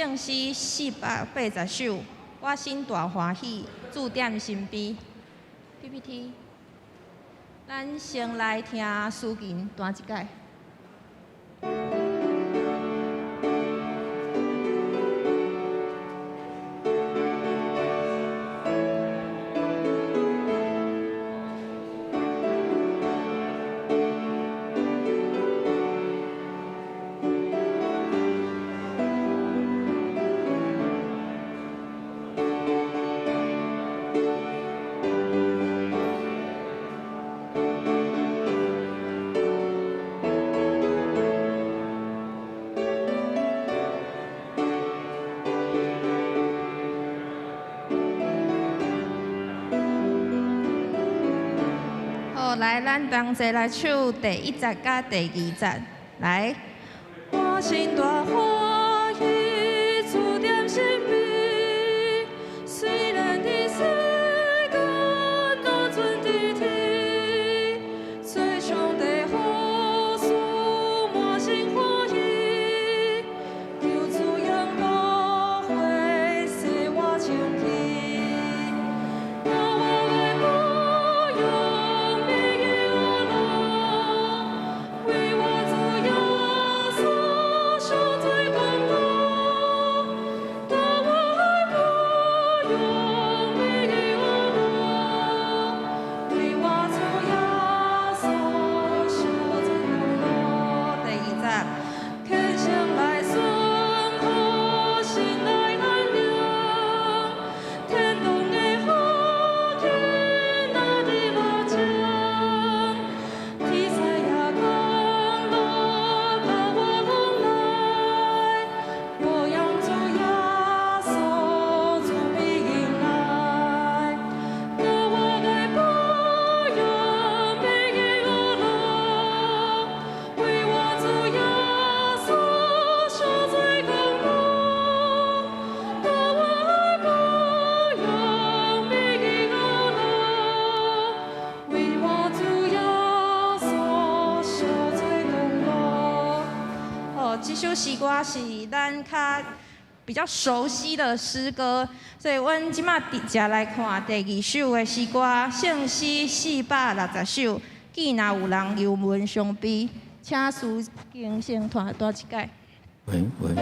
聖詩480首，我心大歡喜，主踮身邊。PPT，咱先來聽詩琴彈一擺。好，來，咱同齊來唱第一節佮第二節，來。我心大歡喜，主踮身邊，雖然佇世間若陣佇天，做上帝好事，滿心歡喜，求主用寶血洗我清氣，我的保養美樂，為我主耶穌贖罪功勞，大我的保養美樂，為我主耶穌贖罪功勞。第二節，虔誠來順服，心內安寧，天堂的福氣若佇目前，天使也降落到我往來，保養主耶穌準備迎來，大我的保養美樂，為我主耶穌贖罪功勞，大我的保養美樂，為我主耶穌贖罪功勞。哦，這首詩歌是咱較比較熟悉的詩歌，所以阮這馬直接來看第二首的詩歌，聖詩460首。見若有人憂悶傷悲，請司琴先彈彈一擺。喂喂。喂喂。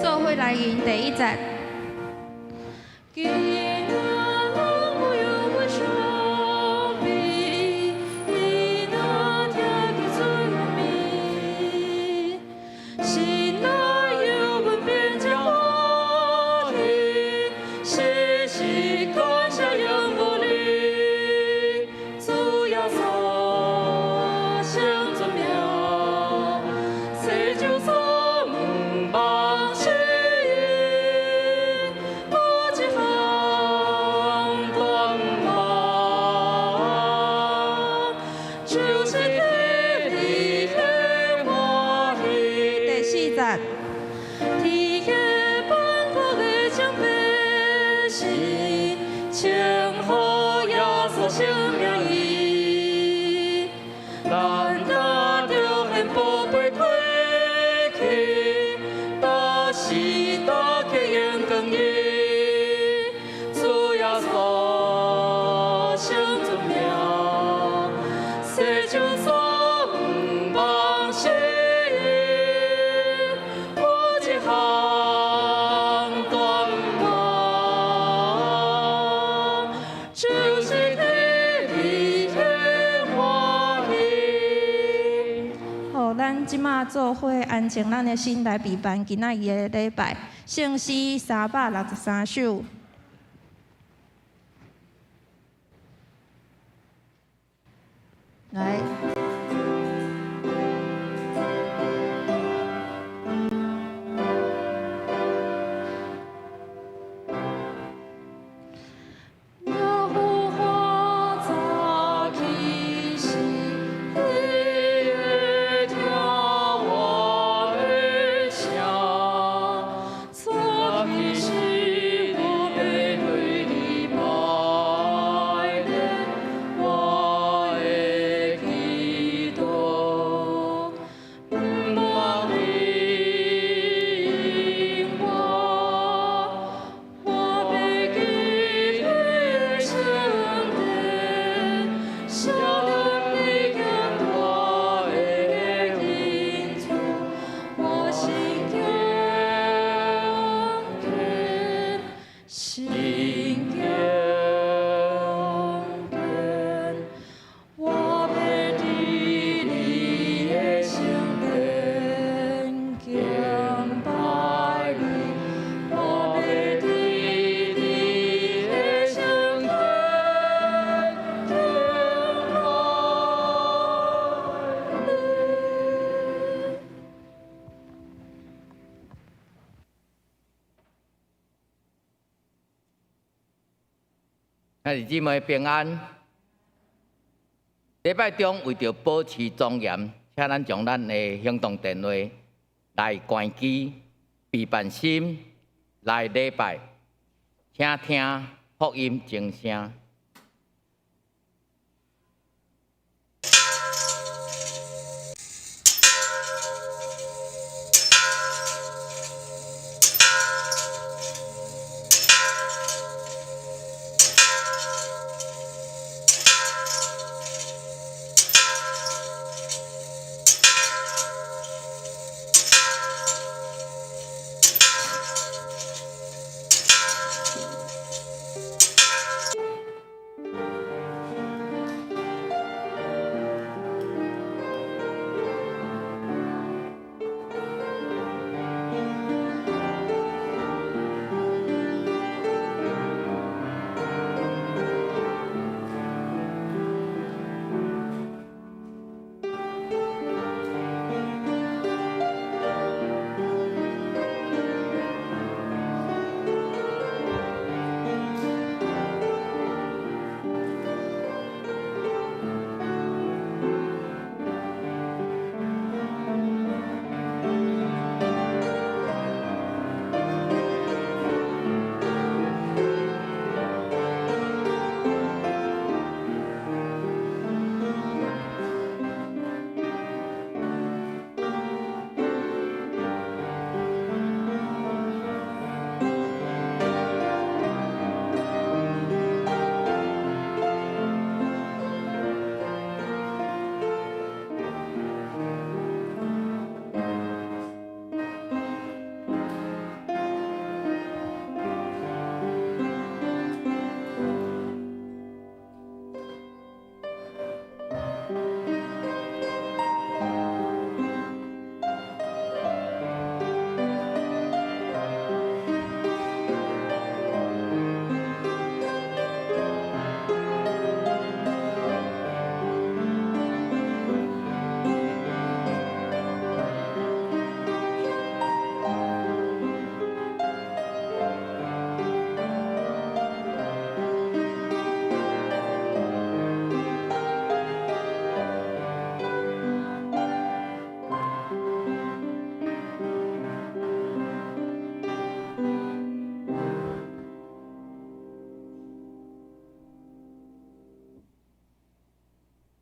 做伙來吟第一節。見若人有憂悶傷悲，伊若聽見主名，心內憂悶變成歡喜，時時感謝永無離，主耶穌聖尊名，世上所毋忘失意，無一項斷望，就是替你的歡喜。第四節，天的萬國的將百姓，稱呼耶穌聖名義，咱若著獻寶貝過去，大時大刻應光義，主耶穌聖尊名，世上所毋忘失意，無一項斷望，就是替你的歡喜。好，咱這馬做伙安靜咱的心來備辦今仔日的禮拜，聖詩363首。來。真強健，我欲佇你的聖殿敬拜你，我欲佇你的聖殿敬拜你。兄弟姊妹平安。禮拜中為著保持莊嚴，請咱將咱的行動電話來關機，備辦心來禮拜，請聽福音鐘聲。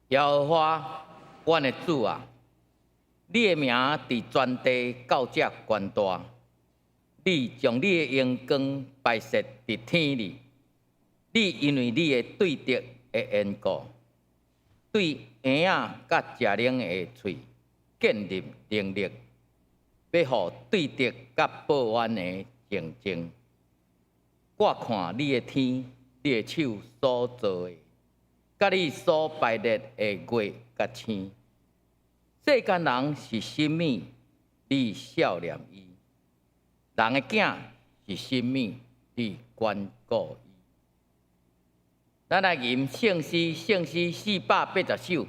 耶和華，阮的主啊，你的名佇全地到這懸大，你將你的榮光擺設佇天裡，你因為你的對德的緣故，對嬰仔佮食奶的喙建立能力，欲予對德佮報怨的靜靜。我看你的天，你的手所造的，佮你所排列的月佮星，世間人是啥物？你數念伊；人的囝是啥物？你關顧伊。咱來吟聖詩，聖詩480首，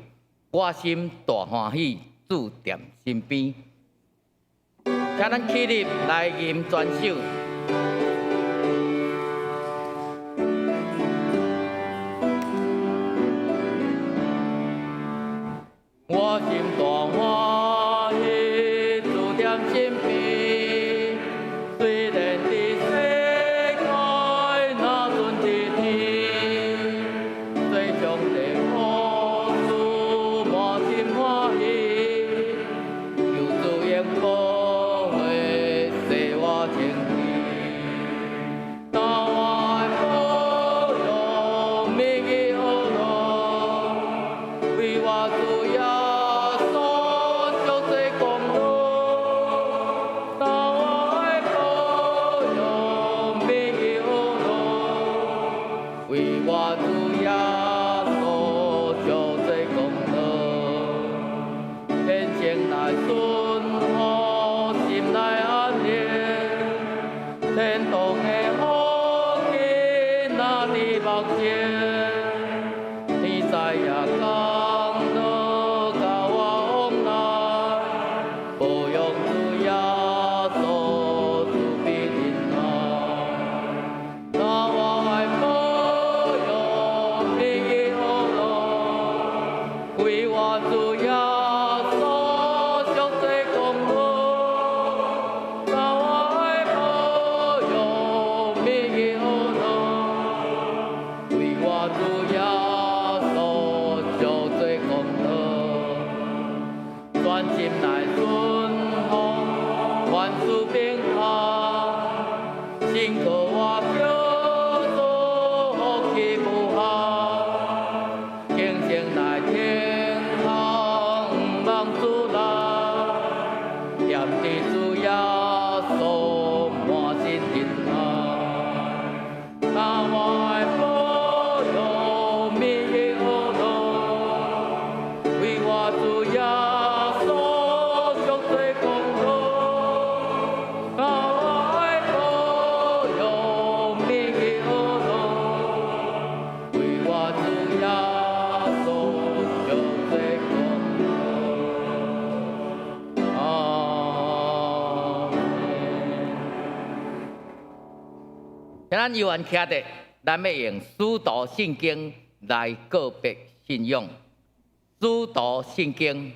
我心大歡喜，主踮身邊。請咱起立來吟全首。我心大歡喜，主踮身邊。雖然佇世界若陣一天，做上帝服侍滿心歡喜，求主用寶血洗我清氣，當我保養美麗好路，為我主耶穌。為我主耶穌受這功勞，虔誠來順服，心內安寧，天堂的福氣若佇目前，天使也降落佮我往來，保養主耶穌慈悲仁愛，那我愛保養免疫好樂，為我主耶穌受這功勞，那我愛保養免疫好樂，為我主耶穌受這功勞，專心來順服，萬事平安，信靠我叫做福氣無限，虔誠來聽候，毋忘主來，踮佇主耶穌滿心仁愛，那我愛保養免疫好樂，為我主耶穌受這功勞，那我愛保養免疫好樂，為我主耶穌受這功勞。阿門。請咱猶原徛著，咱欲用使徒信經來告白信仰。使徒信經，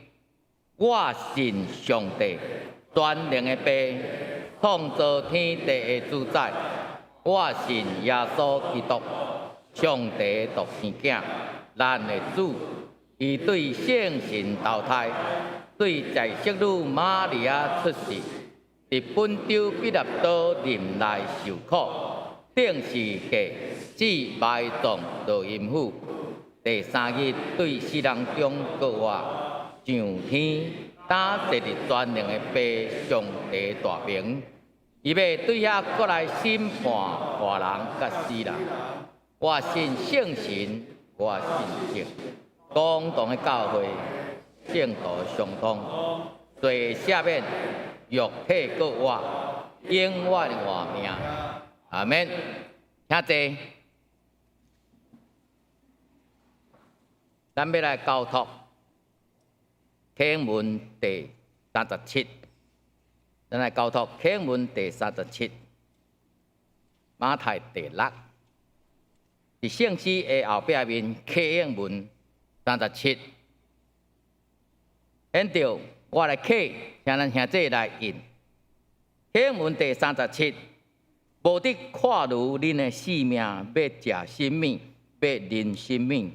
我信上帝，全能的父，創造天地的主宰。我信耶穌基督，上帝的獨生囝，咱的主。伊對聖神投胎，對在聖女瑪利亞出世，佇本丟彼拉多任內受苦，釘十字架，死埋葬落陰府。第三日對死人中復活，上天，擔坐佇全能的父上帝大爿。伊欲對遐閣來審判活人佮死人。我信聖神，我信聖公同的教會，聖徒相通，罪赦免，肉體復活，永遠活命。阿門。請坐。咱欲來交託啟文第三十七，咱來交託啟文第三十七，馬太第六，佇聖詩的後壁面啟應文三十七。現在我來啟，請咱兄弟來印。啟應文第三十七，無得看慮恁的性命，欲食啥物，欲啉啥物。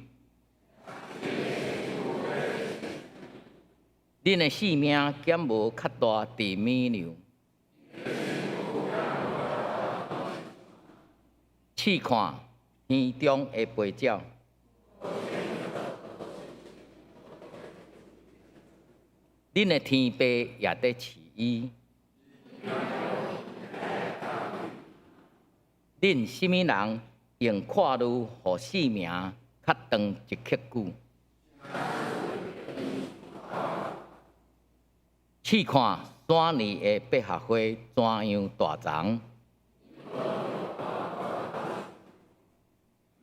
恁的性命敢無較大佇物糧？試看天中的飛鳥，恁的天父也佇飼伊。恁啥物人用看慮予性命較長一刻久？試看山裡的百合花怎樣大叢。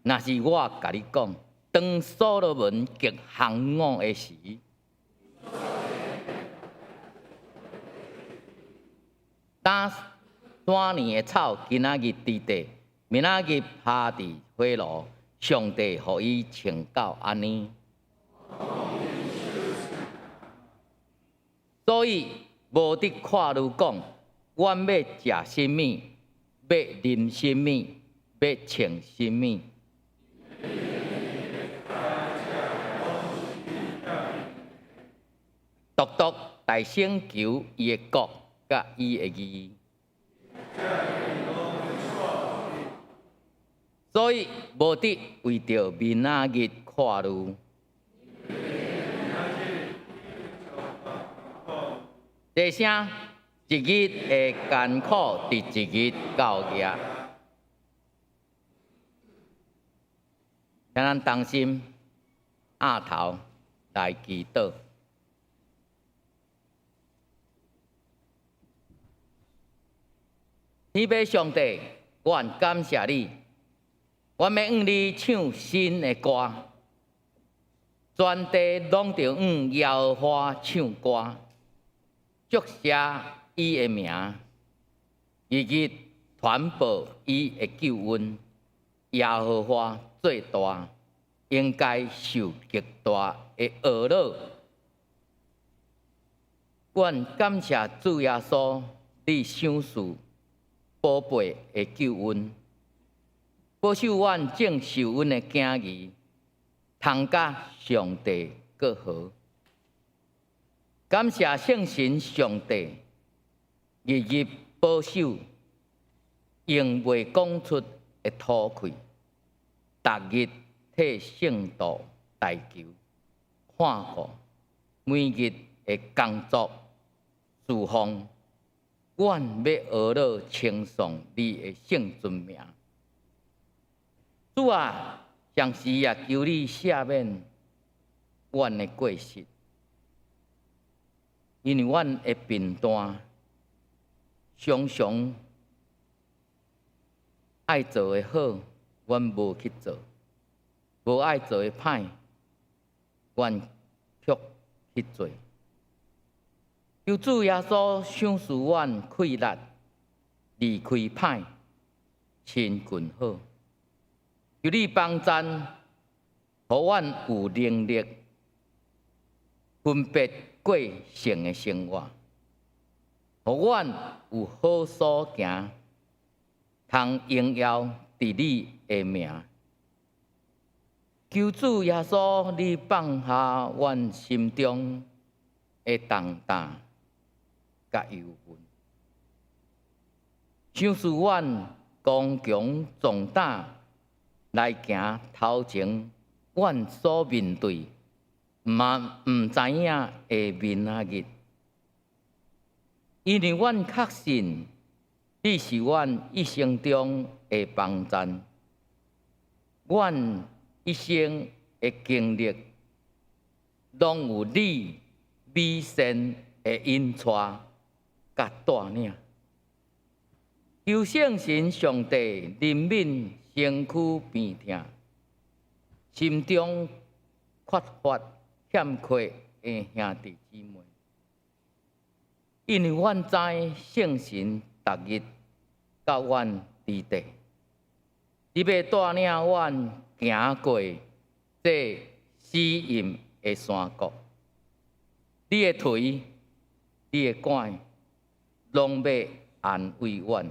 若是我共你講，當所羅門極行伍的時，當山裡的草今仔日佇地，明仔日拋佇火爐，上帝予伊穿到按呢。所以無得看慮講，阮欲食啥物，欲啉啥物，欲穿啥物。獨獨大先求伊的國佮伊的義。所以無得為著明仔日看慮。這聲一日的艱苦，佇一日夠額。請咱同心額頭來祈禱。天父上帝，阮感謝你，阮欲向你唱新的歌，全地攏著向耶和華唱歌，祝謝伊的名，日日傳報伊的救恩。耶和華做大，應該受極大的呵咾。阮感謝主耶穌，你賞賜寶貝的救恩，保守阮眾受恩的囝兒，通佮上帝閣和。感謝聖神上帝，日日保守，用袂講出的吐氣，逐日替聖徒代求，看顧每日的工作事奉。阮欲呵咾稱頌你的聖尊名。主啊，常時也求你赦免阮的過失，因為阮的貧惰，常常愛做的好，阮無去做；無愛做的歹，阮卻去做。求主耶穌賞賜阮氣力，離開歹，親近好。求你幫贊，予阮有能力分別過聖的生活，予阮有好所行，通榮耀佇你的名。求主耶穌，你放下阮心中的重擔佮憂悶，賞賜阮剛強壯膽來行頭前，阮所面對嘛毋知影的明仔日，因為阮確信你是阮一生中的幫贊，阮一生的經歷攏有你美善的引帶佮帶領。求聖神上帝憐憫身軀病痛，心中缺乏欠缺的兄弟姊妹，因為阮知聖神逐日佮阮佇佇，你欲帶領阮行過這死蔭的山谷，你的槌、你的竿，攏欲安慰阮。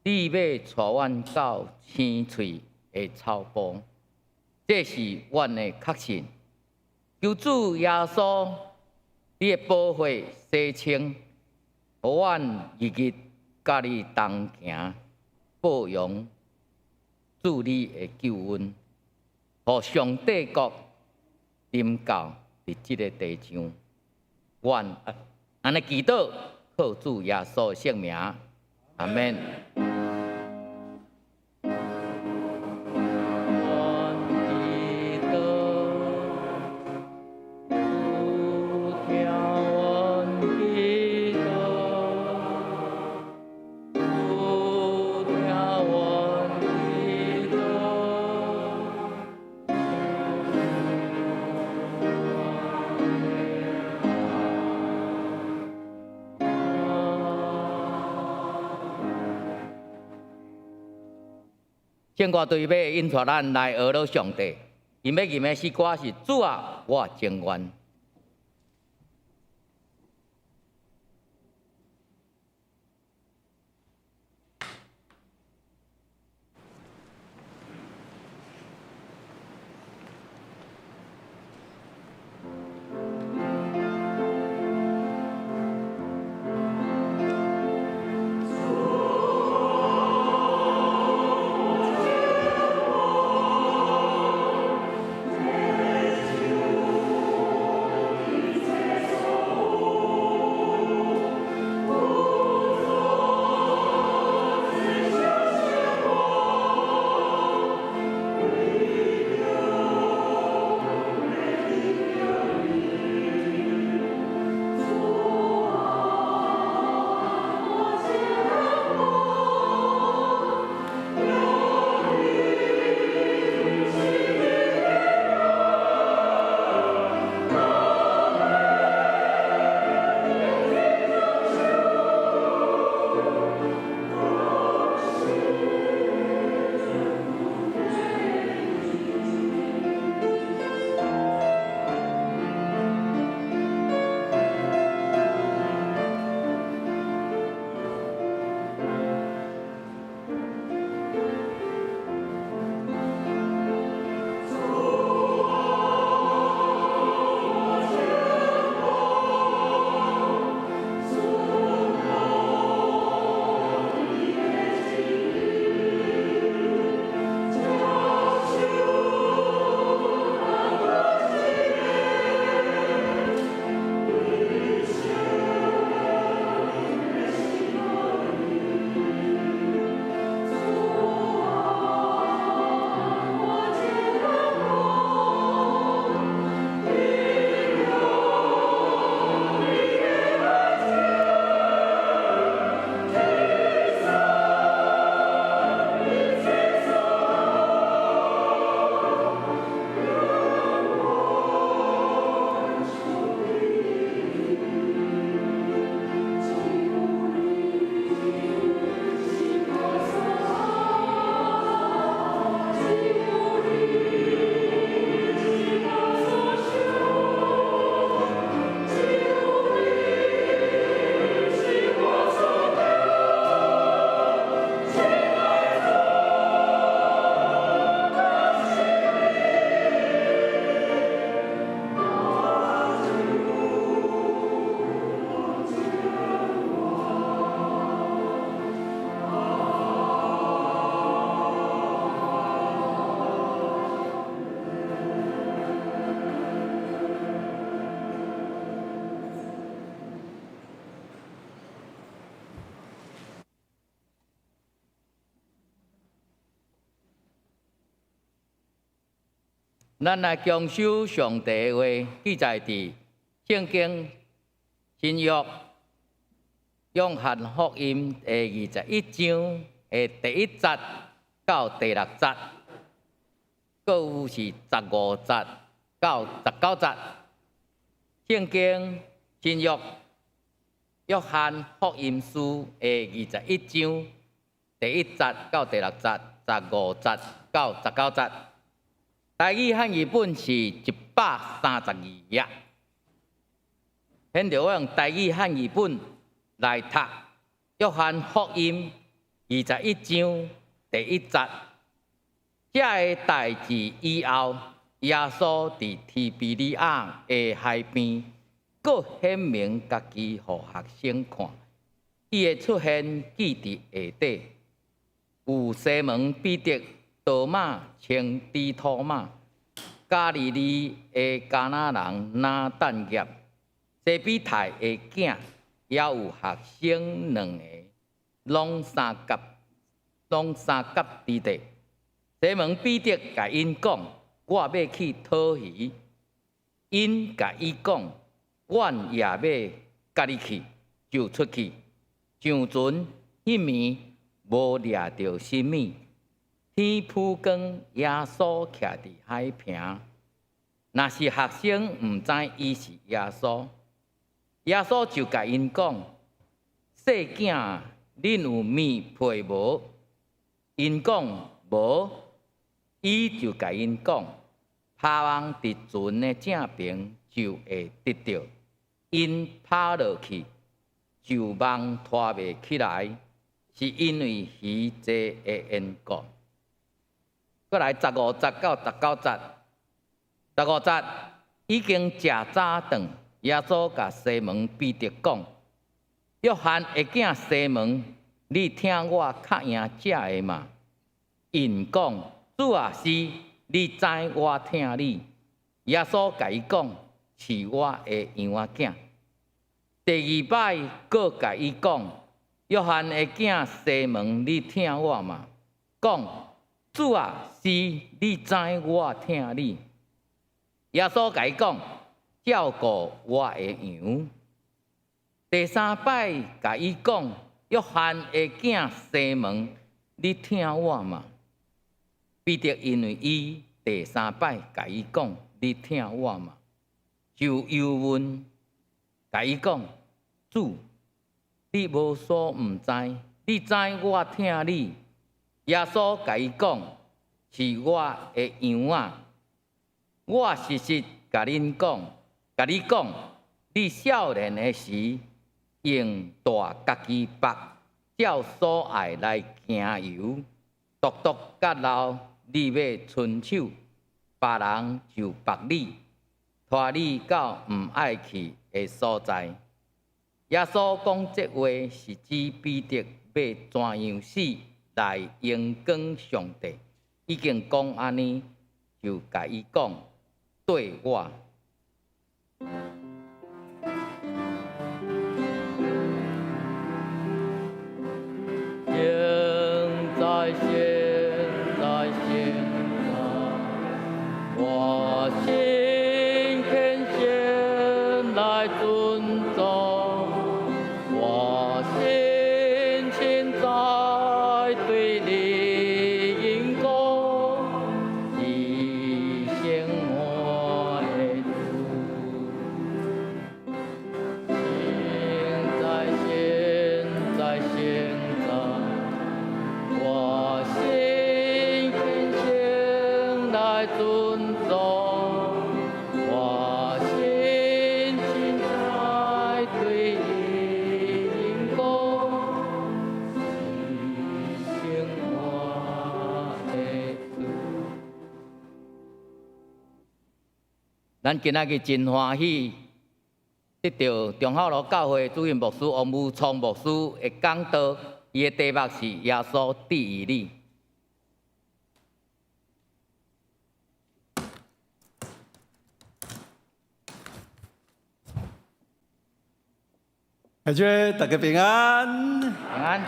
你欲帶阮到青翠的草埔，這是阮的確信。求主耶穌，你的寶血洗清，予阮日日佮你同行，報揚主你的救恩，予上帝國臨到佇這个地上。阮按呢祈禱，靠主耶穌的聖名，阿們。聖歌隊欲引帶咱來呵咾上帝，𪜶欲吟的詩歌是主啊，我情願。咱來強守上帝的話，記載佇聖經新約約翰福音的21章的第一節到第六節，閣有是15節到19節。聖經新約約翰福音書的21章第一節到第六節，15節到19節。台語漢譯本是132頁。現在我用台語漢譯本來讀約翰福音二十一章第一節。這个代誌以後，耶穌佇提比哩亞的海邊，閣顯明家己予學生看。伊的出現記佇下底，有西門彼得、多馬稱低土馬、加利利的迦拿人拿但業、西庇太的囝，也有學生兩个，攏相佮佇咧。西門彼得共𪜶講：我欲去討魚。𪜶共伊講：阮也欲佮你去，就出去上船。彼暝無掠著啥物。天晡光，耶穌徛佇海坪，若是學生毋知伊是耶穌，耶穌就共𪜶講：細囝啊，恁有麵皮無？𪜶講無，伊就共𪜶講：拋網佇船的正爿就會得著。𪜶拋落去，就網拖袂起來，是因為魚濟的緣故。閣來15節到19節，十五節已經食早頓，耶穌共西門彼得講：約翰的囝西門，你疼我較贏這个嗎？𪜶講：主啊，是，你知我疼你。耶穌共伊講：飼我的羊仔囝。第二擺閣共伊講：約翰的囝西門，你疼我嗎？講：主啊，是，你知我疼你。耶穌共伊講：照顧我的羊。第三擺共伊講：約翰的囝西門，你疼我嗎？彼得因為伊第三擺共伊講：你疼我嗎？就憂悶，共伊講：主，你無所毋知，你知我疼你。耶穌共伊講：飼我的羊仔。我實實共恁講，共你講，你少年的時，用帶家己縛，照所愛來行遊；獨獨較老，你欲伸手，別人就縛你，拖你到毋愛去的所在。耶穌講這話，是指彼得欲怎樣死來榮光上帝。已經講按呢，就共伊講：綴我。現在，現在，現在，我心虔誠來尊崇，我心凊彩對你應講，是生我的主。現在，現在，現在，我心虔誠來尊崇，我心凊彩對你應講，是生我的主。咱今仔日真歡喜，得著忠孝路教會主任牧師王武聰牧師的講道，伊的題目是耶穌治癒你。大家大家平安，平安。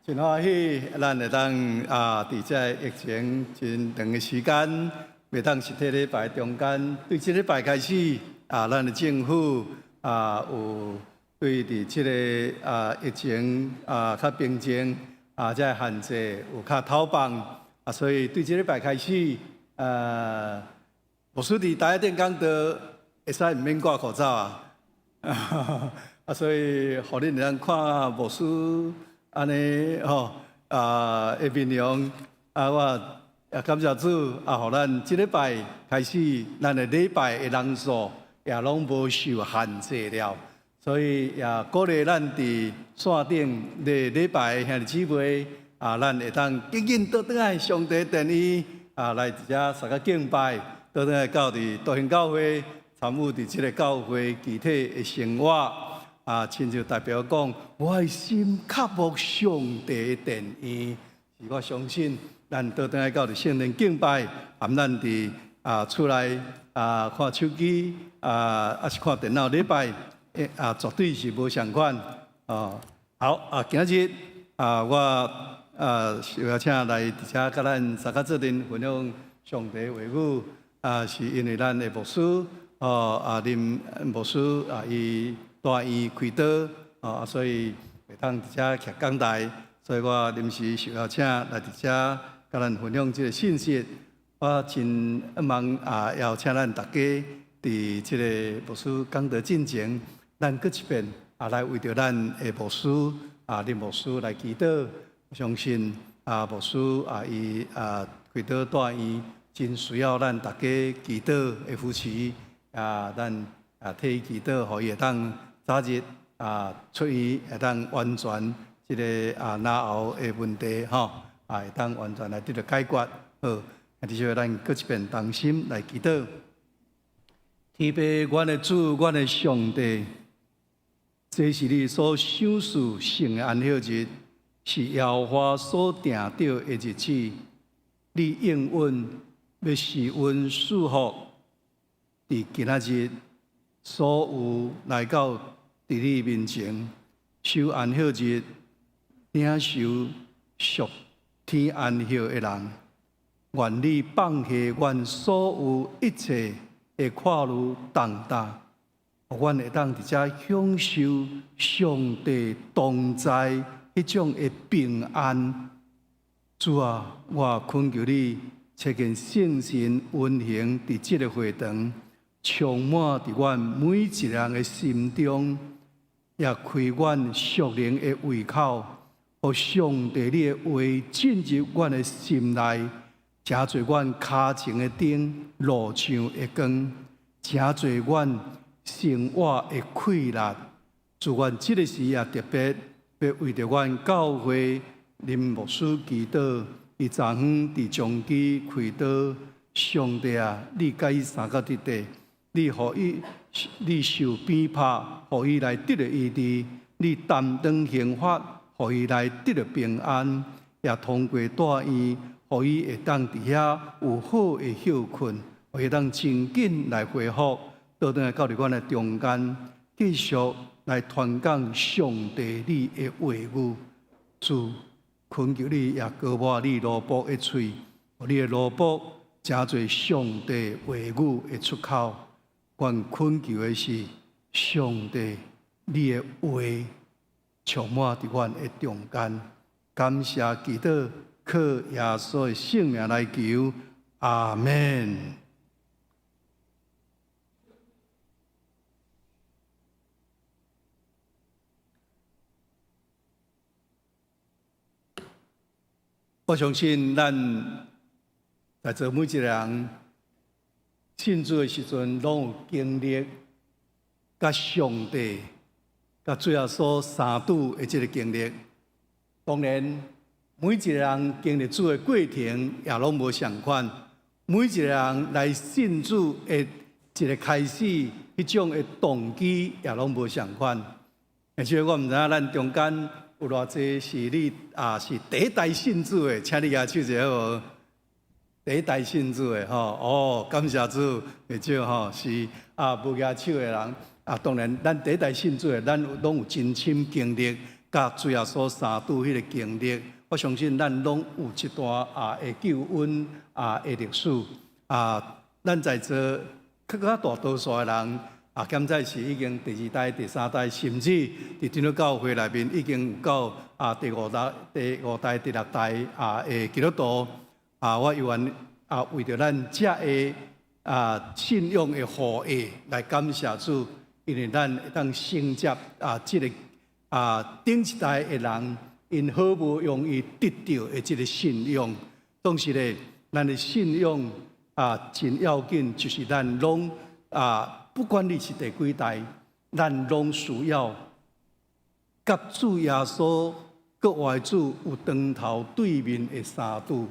真歡喜，咱會當啊，佇這疫情真長的時間，袂當實體禮拜中間，對這禮拜開始啊，咱的政府啊有對佇這个疫情啊較平靜啊，這个限制有較透放啊，所以對這禮拜開始，牧師佇台頂講道會使毋免掛口罩啊，啊，所以予恁會當看牧師按呢吼啊的面容啊，我也感謝主啊，予咱這禮拜開始，咱的禮拜的人數也攏無受限制了，所以也鼓勵咱佇線頂的禮拜兄弟姊妹啊，咱會當緊緊倒轉來上帝殿裡啊，來佇遮相佮敬拜，倒轉來到佇大興教會參與佇這个教會具體的生活啊，親像代表講，我的心渴慕上帝的殿院，是我相信。咱倒轉來到佇聖殿敬拜，含咱佇啊厝內啊看手機啊，抑是看電腦禮拜，啊絕對是無相仝哦。好啊，今日啊我啊受邀請來佇遮佮咱相佮做陣分享上帝話語啊，是因為咱的牧師哦啊林牧師啊伊大院開刀哦，所以袂當佇遮徛講台，所以我臨時受邀請來佇遮。佮咱分享這个信息，我真希望啊，邀請咱大家佇這个牧師講道進前，咱閣一遍啊來為著咱的牧師啊林牧師來祈禱。我相信啊牧師啊伊啊開刀住院，真需要咱大家祈禱的扶持啊，咱啊替伊祈禱，予伊會當早日啊出院，會當完全這个啊咽喉的問題吼。啊，會當完全來得著解決。好，啊，至少咱閣一遍同心來祈禱。天父，阮的主，阮的上帝，這是你所賞賜聖的安息日，是耶和華所定著的日子。你應允欲賜阮賜福，佇今仔日所有來到佇你面前守安息日、領受屬天安息的人，願你放下阮所有一切的掛慮重擔，予阮會當佇遮享受上帝同在彼種的平安。主啊，我懇求你，差遣聖神運行佇這个會堂，充滿佇阮每一个人的心中，也開阮屬靈的胃口。予上帝你的話進入阮的心內，成做阮跤前的燈，路上的光，成做阮生活的氣力。祝阮這个時也特別欲為著阮教會林牧師祈禱，伊昨昏佇彰基開刀，上帝啊，你佮伊相佮佇佇，你予伊你受鞭拍，予伊來得著醫治，你擔當刑罰。予伊來得著平安，也通過住院，予伊會當佇遐有好的歇睏，予伊當真緊來恢復，倒轉來到佇阮的中間，繼續來傳講上帝你的話語。主，懇求你也膏抹你奴僕的喙，予你的奴僕成做上帝話語的出口。阮懇求的是上帝你的話。充滿佇阮的中間，感謝基督，靠耶穌的聖名來求，阿門。我相信咱在座每一個人信主的時陣，攏有經歷佮上帝。佮主耶穌相拄的這个經歷，當然每一個人經歷主的過程也攏無相仝。每一個人來信主的一个開始，彼種的動機也攏無相仝。而且我毋知影咱中間有偌濟是你啊是第一代信主的，請你舉手一下好無？第一代信主的吼，哦，感謝主，袂少吼是啊無舉手的人。啊，當然，咱第一代信主的，咱攏有真深經歷，佮主耶穌相拄彼个經歷。我相信咱攏有這段啊的救恩啊的歷史。啊，咱在座較大多數的人啊，敢載是已經第二代、第三代，甚至佇長老教會內面已經有到啊第五代、第五代、第六代啊的基督徒啊，我猶原啊為著咱遮的啊信仰的後裔來感謝主，因為咱會當承接啊這个啊頂一代的人，𪜶好無容易得著的這个信仰。總是咧，咱的信仰啊真要緊，就是咱攏啊，不管你是第幾代，咱攏需要佮主耶穌閣活的主有當頭對面的相拄。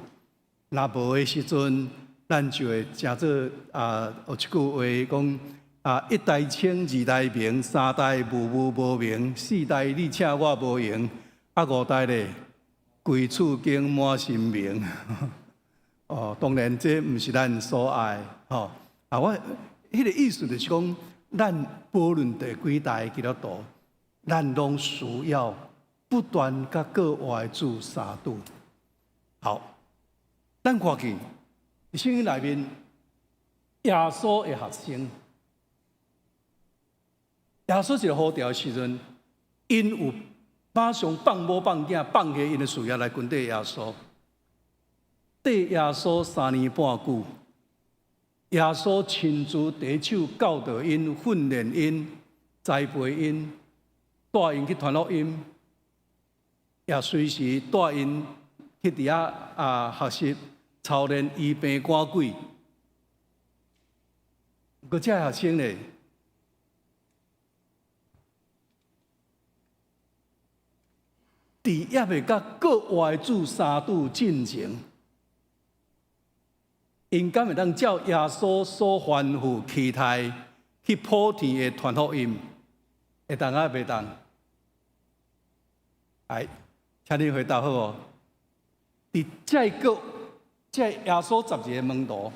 若無的時陣，咱就會成做啊，有一句話講啊，一代清，二代明，三代無無無明，四代你請我無閒，啊五代咧，規厝間滿身名。哦，當然這毋是咱所愛，吼啊！我彼个意思就是講，咱無論第幾代基督徒，咱攏需要不斷佮閣活的主相拄。好，咱看見聖經內面耶穌的學生，耶穌一个呼召的時陣，𪜶有馬上放某放囝放下𪜶的事業來跟綴耶穌，綴耶穌三年半久。耶穌親自提手教導𪜶、訓練𪜶、栽培𪜶，帶𪜶去傳福音，也隨時帶𪜶去佇遐啊學習操練醫病趕鬼。毋過這學生咧，佇猶未佮閣活的主相拄進前，𪜶敢會當照耶穌所吩咐期待去普天的傳福音，會當抑袂當？來，請你回答好無？佇這个這耶穌12个門徒，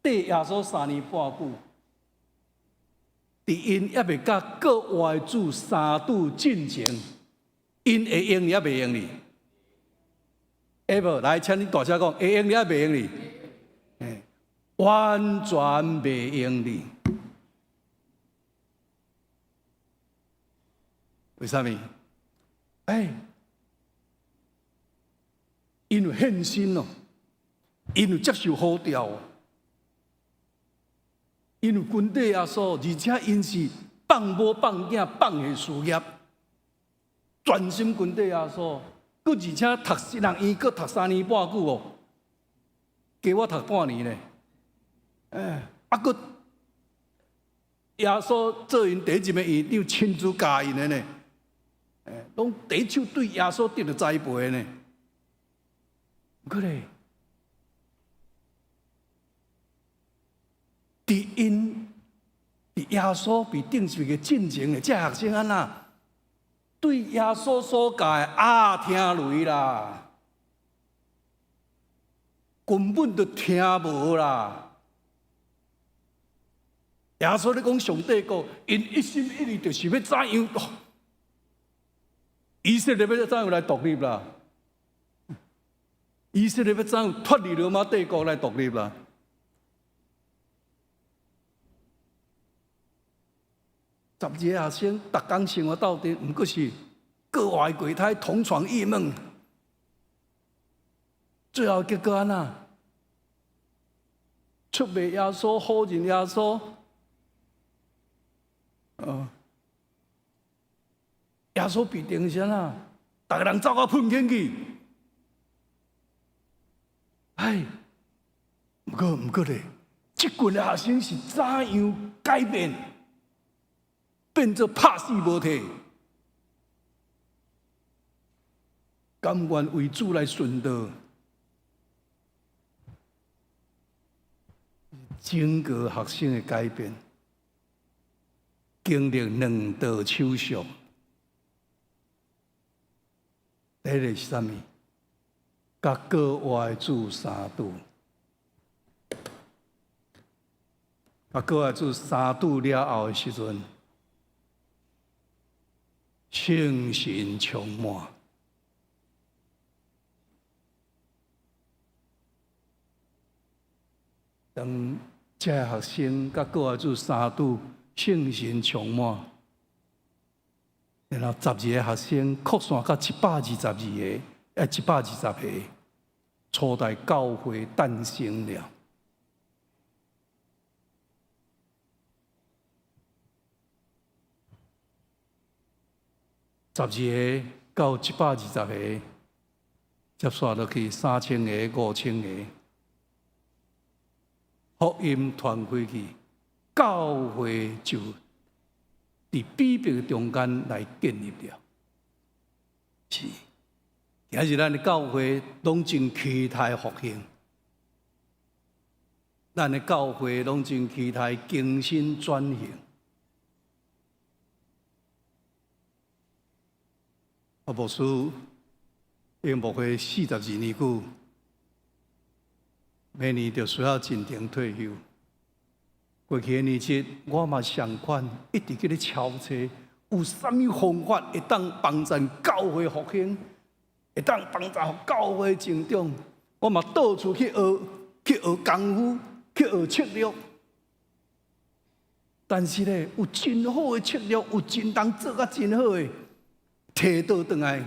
綴耶穌三年半久，佇𪜶猶未佮閣活的主相拄進前，𪜶會用得抑袂用得？會無？來，請你大聲講，會用得抑袂用得？完全袂用得。為啥物？哎，𪜶有獻身哦，𪜶有接受呼召，𪜶有跟綴耶穌，而且𪜶是放某放囝放下事業，專心跟綴耶穌。閣而且讀神學院，閣讀三年半久哦，加我讀半年咧。哎，啊，閣耶穌做𪜶第一任的院長，親自教𪜶的呢。哎，攏第一手對耶穌得著栽培的呢。閣咧，佇𪜶佇耶穌被釘十字架進前的，這學生按怎對耶穌所教的鴨聽雷啦，根本就聽無啦。耶穌咧講上帝國，𪜶一心一意就是欲怎樣，以色列欲怎樣來獨立啦？以色列欲怎樣脫離羅馬帝國來獨立啦？12個學生，逐工生活鬥陣，毋過是各懷鬼胎，同床異夢。最後結果按怎？出賣耶穌，否認耶穌。哦，耶穌被釘是按怎？逐个人走到噴天去。唉，毋過咧，這群的學生是怎樣改變，變做拍死無退，甘願為主來殉道，整個學生的改變。經歷兩道手續，第一个是啥物？佮閣活的主相拄，佮閣活的主相拄了後的時陣，聖神充滿，當這學生佮國外主三拄聖神充滿，然後十二个學生擴散到122個，120個，初代教會誕生了。十二个到120個，接續落去3000個、5000個，福音傳開去，教會就佇逼迫中間來建立了。是，今日咱的教會攏真期待復興，咱的教會攏真期待更新轉型。我牧師已經牧會42年久，明年就需要進程退休。過去的年節，我嘛相款一直去咧敲揣，有啥物方法會當幫助教會復興，會當幫助教會成長。我嘛到處去學，去學功夫，去學策略。但是咧，有真好的策略，有真人做甲真好的，提倒轉來，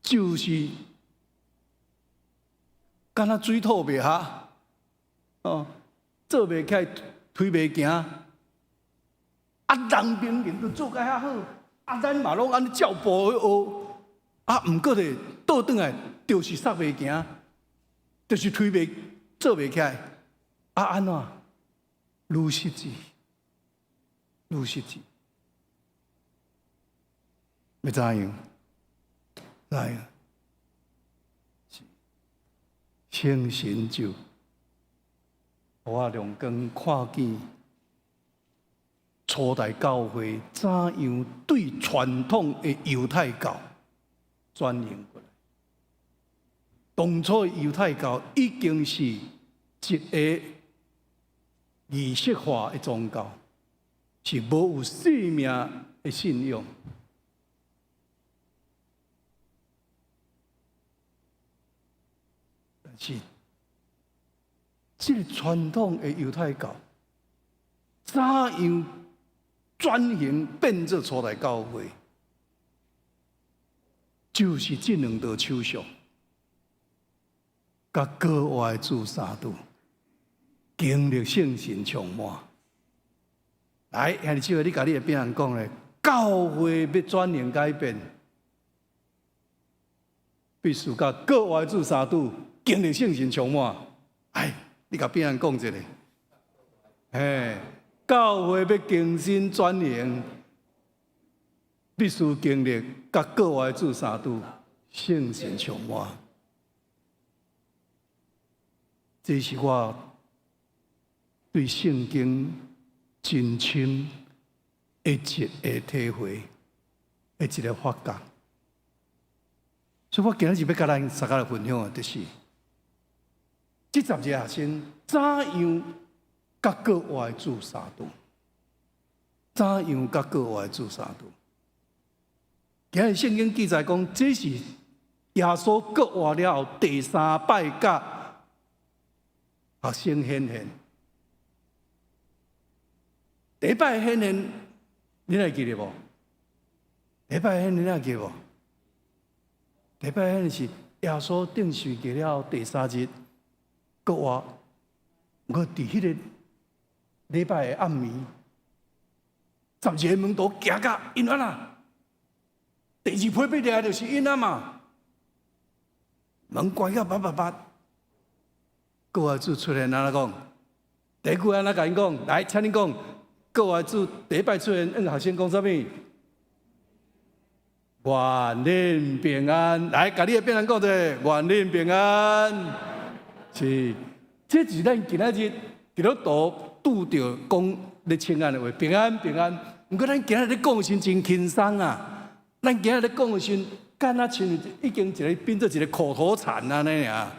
就是敢若水土袂合，哦，做袂起來，推袂行。啊，人明明都做甲遐好，啊，咱嘛攏按呢照步去學，啊，毋過咧倒轉來，就是煞袂行，就是推袂做袂起來。啊，按怎？愈實際，愈實際。欲怎樣？怎樣？聖神就予我亮光看見初代教會怎樣對傳統的猶太教轉型過來。當初的猶太教已經是一个儀式化的宗教，是無有生命的信仰。但是，這个傳統的猶太教怎樣轉型變做初代教會？就是這兩道手續，佮國外主三拄，經歷聖神充滿。來，兄弟姊妹，你共你的邊人講咧，教會欲轉型改變，必須佮國外主三拄，經歷聖神充滿。哎，你共邊人講一下，嘿，教會欲更新轉型，必須經歷佮國外主三拄，聖神充滿。這是我對聖經真深的一个體會，的一个發覺。所以我今日欲共咱大家來分享的，就是這十二個學生怎樣佮國外主相拄，怎樣佮國外主相拄。今日聖經記載講，這是耶穌復活了後第三擺佮學生顯現。第一擺顯現，你會記得無？第一擺顯現你會記得無？第一擺顯現是耶穌釘十字架了後第三日復活，我佇彼个禮拜的暗暝，12个門徒驚甲𪜶按怎？第二批被掠就是𪜶啊嘛，門關甲密密密，國外主出現按怎講？第一句按怎共𪜶講？來，請恁講，國外主第一擺出現，向學生講啥物？願恁平安。來，共你的邊人講者，願恁平安。是，這是咱今仔日基督徒拄著講咧請安的話，平安平安。毋過咱今仔日咧講的時真輕鬆啊！咱今仔日咧講的時，敢若親像已經一个變做一个口頭禪按呢爾。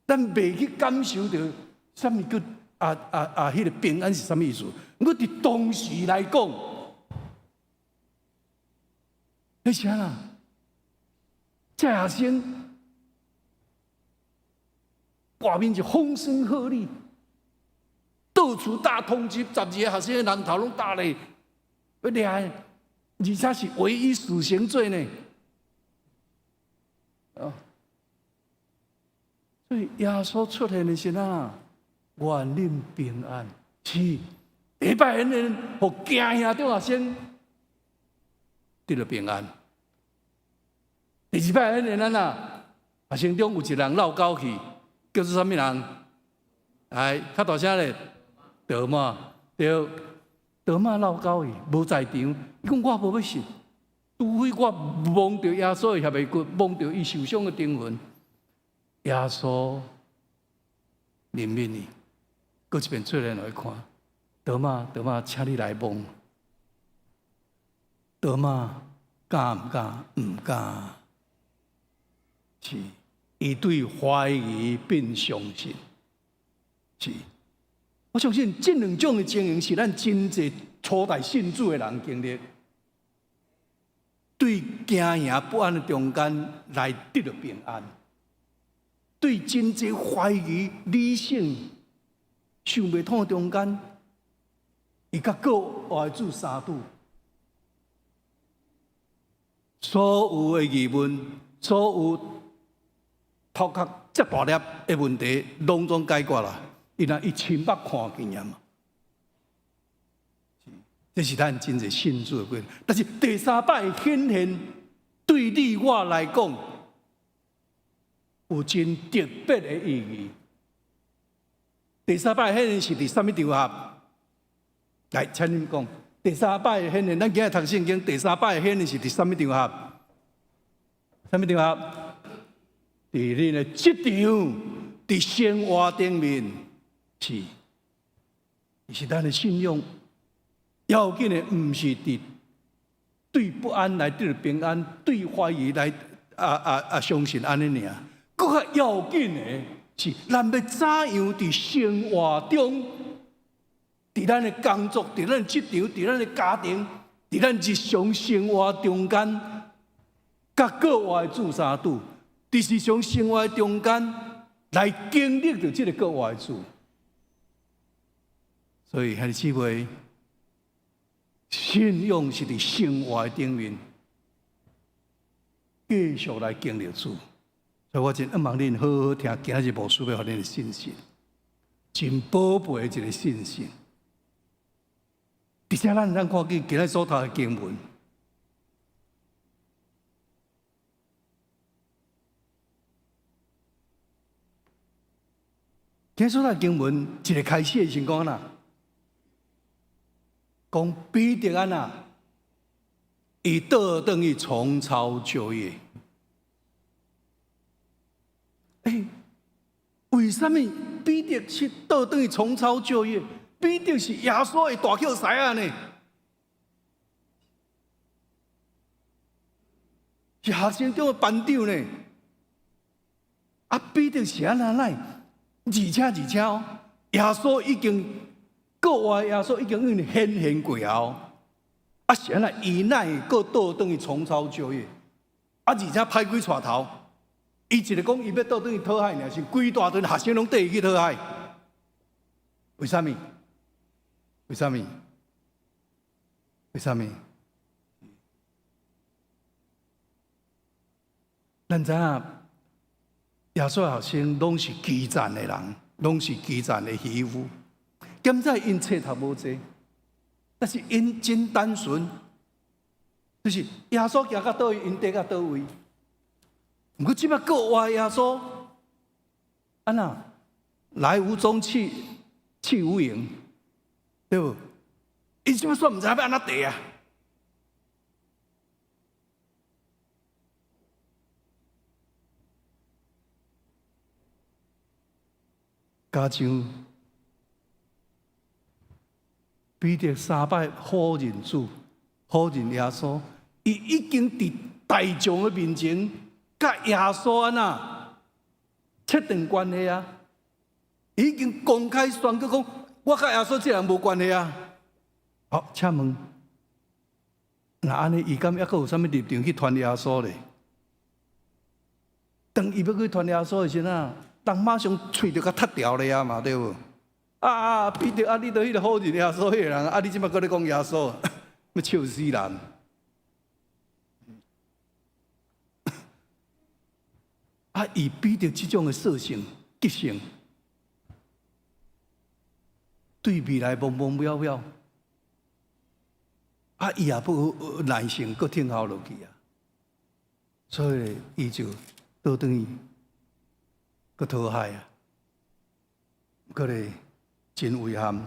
咱袂去感受著啥物叫啊，彼个平安是啥物意思？毋過佇當時來講，彼是按怎？這學生外面是風聲鶴唳，到處大通緝，12個學生的人頭攏打咧，欲掠，而且是唯一死刑罪呢。哦，所以耶穌出現的時啊，願恁平安。是第一擺顯現，予驚嚇中學生得著平安。第二擺顯現按怎，學生中有一人落狗去，叫做啥物人？來，較大聲咧，多馬，對，多馬落狗去，無在場。伊講我無欲信，除非我摸著耶穌的脅骨，摸著伊受傷的釘痕。耶穌憐憫伊，閣一遍出來予伊看，多馬，多馬，請你來摸。多馬敢毋敢？毋敢。是，伊對懷疑變相信。是，我相信這兩種的情形是咱真濟初代信主的人經歷，對驚惶不安的中間來得著平安，對真濟懷疑理性想袂通的中間，伊佮閣活的主相拄，所有的疑問，所有頭殼遮大粒的問題，攏總解決啦。伊若伊親目看見啊嘛，這是咱真濟信主的過程。但是第三擺顯現，對你我來講，有真特別的意義。第三擺顯現是佇啥物場合？來，請恁講。第三擺顯現，咱今日讀聖經，第三擺顯現是佇啥物場合？啥物場合？佇恁的職場，佇生活頂面，是，是咱的信仰。要緊的毋是佇對不安來得平安，對懷疑來相信按呢爾。閣較要緊的是，咱欲怎樣佇生活中，佇咱的工作，佇咱的職場，佇咱的家庭，佇咱日常生活中間，佮閣活的主相拄，佇日常生活中間來經歷著這個閣活的主。所以，兄弟姊妹，信仰是佇生活的頂面繼續來經歷主。所以我真希望恁好好聽今日牧師欲予恁的信息，真寶貝的一個信息。而且咱看見今日所讀的經文，今日所讀的經文一個開始的時講啦，講彼得按怎，伊倒轉去重操舊業。欸，為啥物彼得是倒轉去重操舊業？彼得是耶穌的大抾師仔呢，是學生中的班長呢。啊，彼得是按怎來？而且哦，耶穌已經閣活，耶穌已經顯現過後，啊是按怎？伊哪會閣倒轉去重操舊業？啊，而且歹鬼帶頭，伊一个講伊欲倒轉去討海，爾是規大陣學生攏綴伊去討海。為啥物？為啥物？為啥物？咱知影耶穌學生攏是基層的人，攏是基層的漁夫。敢知𪜶冊讀無濟，但是𪜶真單純，就是耶穌行到佗位，𪜶綴到佗位。毋過這擺閣活耶穌，按怎來無蹤去，去無影，對無？伊這擺煞毋知欲按怎綴啊！加上彼得三擺否認主，否認耶穌，伊已經佇大眾的面前，佮耶穌按怎切斷關係啊！已經公開宣告講，我佮耶穌這人無關係啊！好，請問，若按呢，伊敢猶閣有啥物立場去傳耶穌咧？當伊欲去傳耶穌的時陣啊，人馬上喙就共窒牢咧啊嘛，對無？啊啊，彼得啊，你都彼个否認耶穌彼个人，啊，你這擺閣咧講耶穌，欲笑死人！啊，以彼得這種的個性、個性，對未來茫茫渺渺，啊，伊也無耐性，閣聽候落去啊，所以伊就倒轉去，閣討海啊，閣咧真遺憾，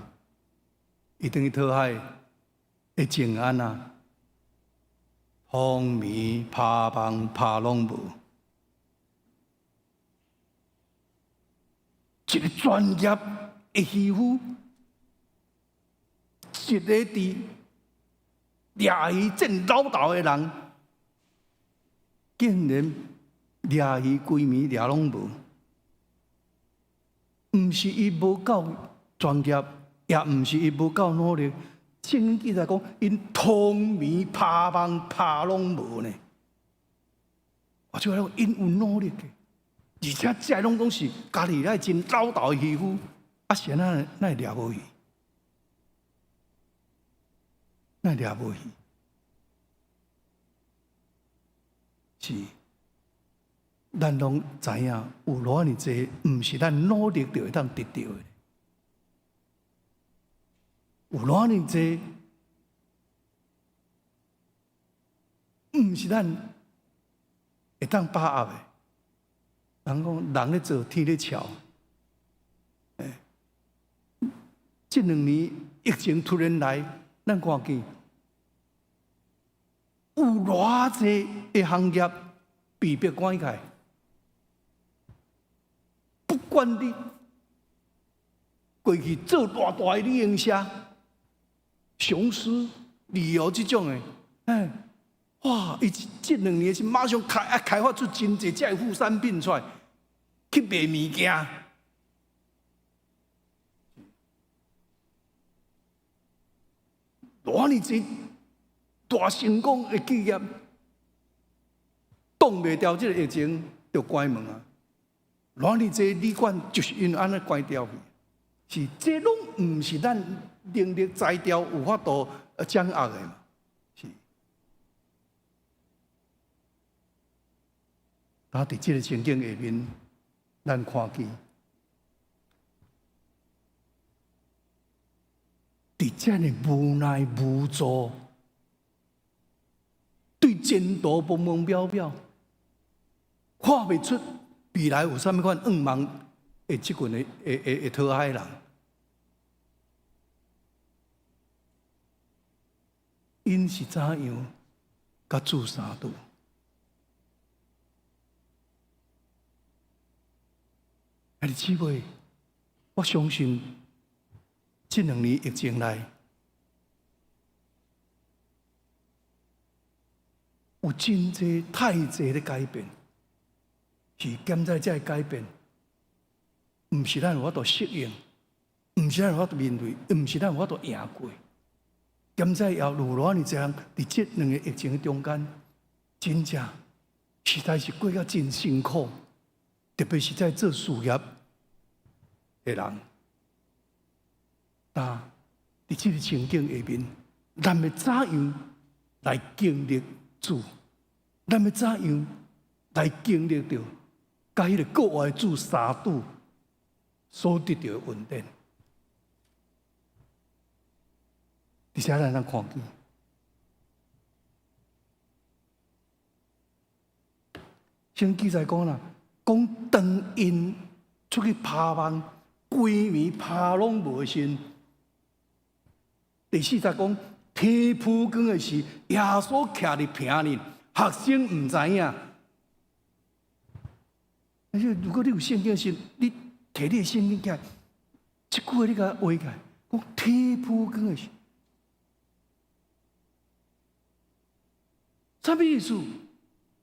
伊轉去討海的前暗啊，風暝拍網拍攏無。一个專業的漁夫，一个佇掠魚戰老道的人，竟然掠魚規暝掠攏無。毋是伊無夠專業，也毋是伊無夠努力。聖經記載講，𪜶通暝拍網拍攏無呢。我就講，𪜶有努力的。而且這攏總是加利奈真老道的漁夫，啊是按怎哪會掠無魚？哪會掠無魚？是，咱攏知影有偌爾濟，毋是咱努力就會當得著的。有偌爾濟，毋是咱會當把握的。人講人咧做，天咧笑。欸，這兩年疫情突然來，咱看見有偌濟的行業被迫關起來。不管你過去做偌大的旅行社、雄獅旅遊這種的，欸，哇！伊這兩年是馬上開啊，開發出真濟這个副產品出來，去賣物件。偌爾濟大成功的企業，擋袂牢這个疫情就關門啊！偌爾濟旅館就是因為按呢關掉去，是這攏毋是咱能力才調有法度掌握的嘛？是。啊，佇這个情景下面，咱看見，佇遮爾無奈無助，對前途茫茫渺渺，看袂出未來有啥物款願望的這群的的的的討海人，𪜶是怎樣佮主相拄？兄弟姊妹，我相信這兩年疫情來，有真濟太濟的改變，是現在這个改變，毋是咱有法度適應，毋是咱有法度面對，毋是咱有法度贏過。現在也有偌爾濟人佇這兩个疫情中間，真正實在是過甲真辛苦。特別是在做事業的人，但佇這个情景下面，咱欲怎樣來經歷主？咱欲怎樣來經歷著佮彼个國外主相拄所得著的恩典？佇遮咱通看見，聖經記載講啦。講當𪜶出去拍網，規暝拍攏無時。第四節講天曝光的時，耶穌徛佇坪裡，學生毋知影。而且如果你有聖經時，你提你的聖經起來，這句話你共畫起來，講天曝光的時，啥物意思？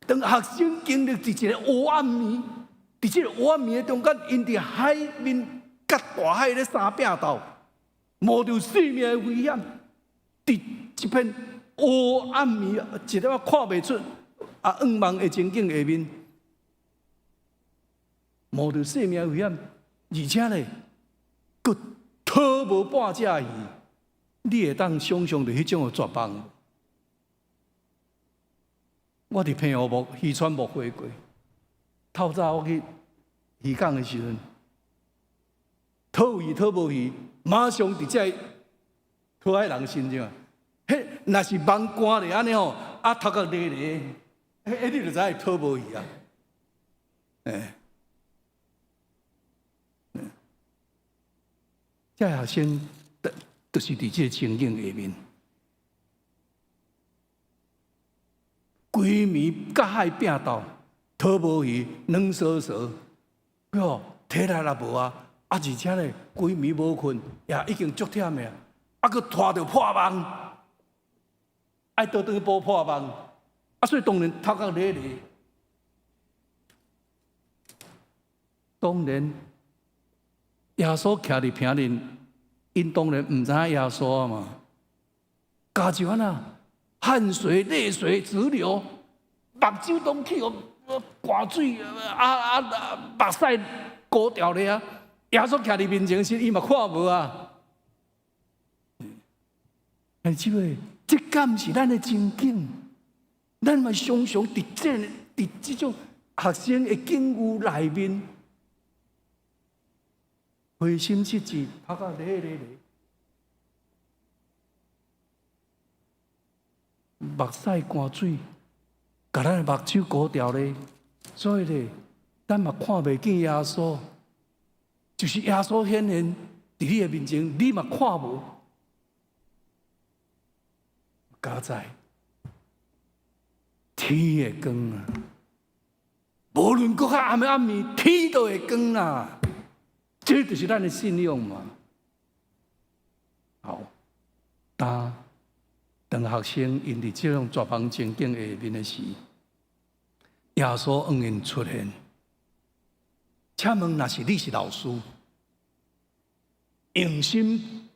當學生經歷佇一個黑暗暝，佇這個黑暗暝的中間，𪜶佇海面佮大海咧相拚鬥，冒著性命的危險，佇這片黑暗暝，一粒仔看袂出啊願望的情景下面，冒著性命危險，而且咧，閣討無半隻魚，你會當想像著彼種的絕望？我佇澎湖牧漁村牧會過，透早我去漁港的時陣，討魚討無魚，馬上佇這討喺人身上。彼若是網乾咧按呢吼，啊頭殼咧咧，彼你就知影討無魚啊。欸，這學生就是佇這個情景下面，規暝佮海拚鬥，討無魚，軟臊臊，喲，體力也無啊，啊，而且咧，規暝無睏，也已經足忝的啊，啊，閣拖著破網，愛倒轉去補破網，啊，所以當然頭殼咧咧。當然，耶穌徛佇坪面，𪜶當然毋知影耶穌啊嘛。加就按怎，汗水淚水直流，目睭攏去予汗水啊啊目屎糊掉咧啊！耶穌徛佇面前時，伊嘛看無啊。但是這個，這敢是咱的情景？咱嘛常常佇這種學生的境遇內面，灰心失志，頭殼咧咧咧，目屎乾水，共咱的目睭糊掉咧，所以咧，咱嘛看袂見耶穌，就是耶穌顯現佇你的面前，你嘛看無。佳哉，天會光啊！無論閣較暗的暗暝，天都會光啦。這就是咱的信仰嘛。好，當學生𪜶佇這種絕望情景下面的時，耶穌向𪜶出現。請問，若是你是老師，用心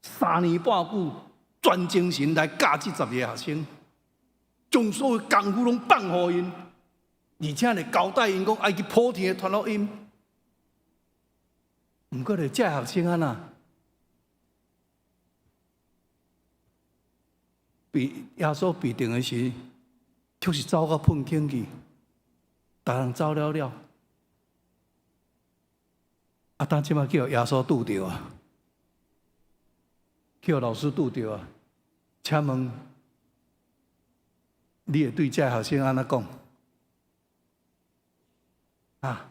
3年半久，全精神來教這10個學生，將所有功夫攏放予𪜶，而且咧交代𪜶講愛去普天傳福音。毋過咧，這學生按怎？被耶穌被定的時，卻是走到噴井去，逐人走了了。啊，當這擺叫耶穌拄著啊，叫老師拄著啊，請問你會對這學生按怎講？啊？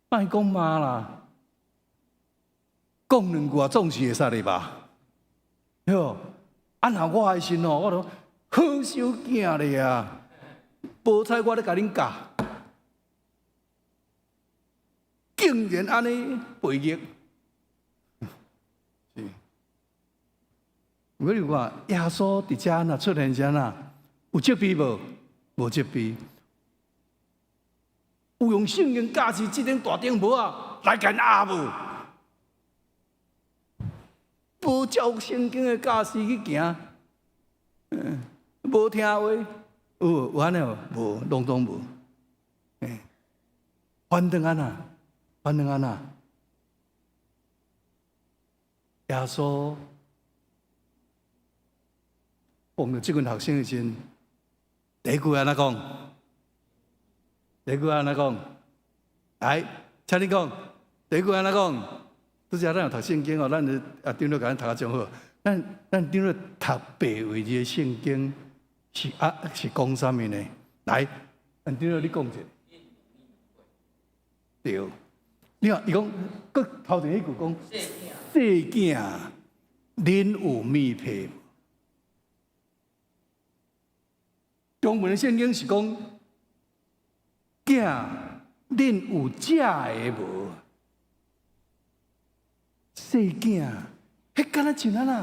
莫講罵啦，講兩句啊，總是會使的吧？對無？啊，若我的時吼，我就好小囝咧啊，無彩我咧共恁教，竟然按呢背逆。是。我你看，耶穌佇遮若出現時啊，有責備無？無責備。有用聖經教示這頂大頂帽仔來共壓無？無照聖經的教示去行，無聽話，有按呢無？無，攏總無。反轉按怎？反轉按怎？耶穌碰著這群學生的時陣，第一句按怎講？第一句按怎講？來，請你講。第一句按怎講？拄才咱有讀聖經哦，咱啊長老共咱讀甲真好。咱長老讀白話字的聖經是啊是講啥物呢？來，咱長老你講一下。對，你看伊講，閣頭前彼句講，細囝，恁有物皮無？中文的聖經是講，囝，恁有食的無？細囝，彼敢若像按怎？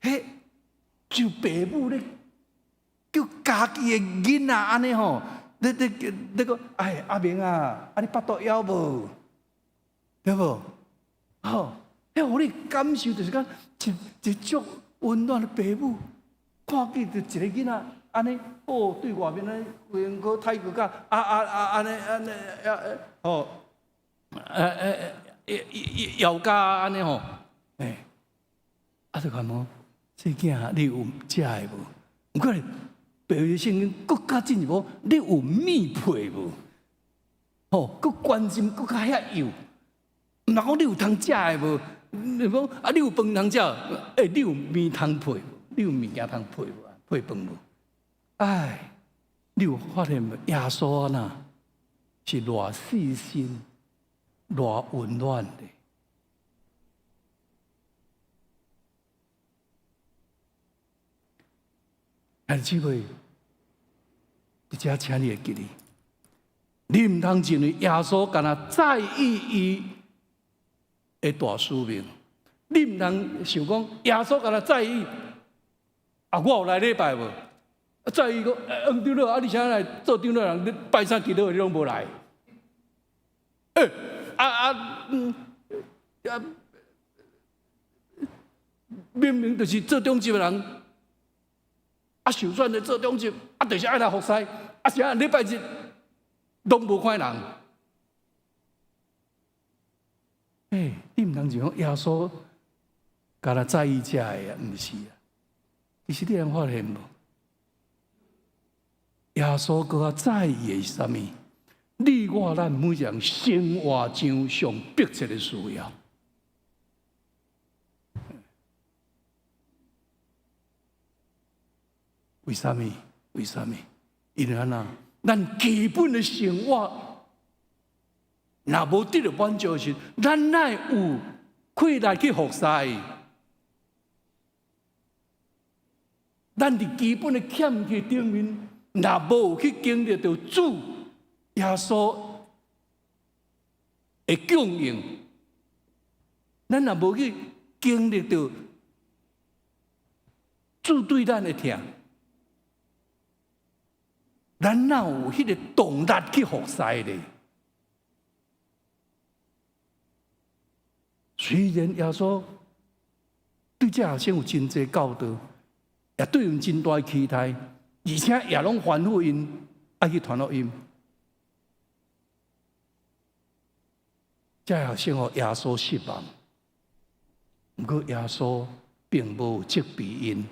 彼就爸母咧叫家己的囡仔按呢吼，你講，哎，阿明啊，啊你腹肚枵無？對無？吼，彼予你感受就是講一一足溫暖的爸母，看見就一个囡仔按呢，哦，對外面咧，用個太過甲啊啊啊按呢按呢啊吼，搖甲按呢吼，欸，啊就看無，這囝你有食的無？毋過白聖經閣較進一步，你有物配無？吼，閣關心閣較遐幼，毋若講你有通食的無？你講啊，你有飯通食？欸，你有麵通配無？你有物件通配無？配飯無？唉，你有發現無？耶穌啊，是偌細心、偌溫暖的。兄弟姊妹，佇遮請你會記得，你毋通認為耶穌干焦在意伊的大使命，你毋通想講耶穌干焦在意，啊，我有來禮拜無？在意講，黃長老啊，你啥來做長老人？你拜三祈禱你攏無來？欸，啊啊，嗯，啊，明明就是做長執的人，啊，受選的做長執，啊，就是愛來服侍，啊，啥禮拜日攏無看人？欸，你毋通想講耶穌干焦在意這个啊，毋是啊？其實你通發現無？耶穌閣較在意的是啥物？你我咱每一個人生活上上迫切的需要。為啥物？為啥物？因為按怎？咱基本的生活若無得著滿足時，咱哪會有氣力去服侍？咱佇基本的欠缺頂面，若無去經歷著主耶穌的供應，咱若無去經歷著主對咱的疼，咱哪有彼个動力去服侍咧？雖然耶穌對這學生有真濟教導，也對𪜶真大的期待，而且也攏吩咐𪜶愛去傳福音。這學生予耶穌失望，毋過耶穌並無責備𪜶，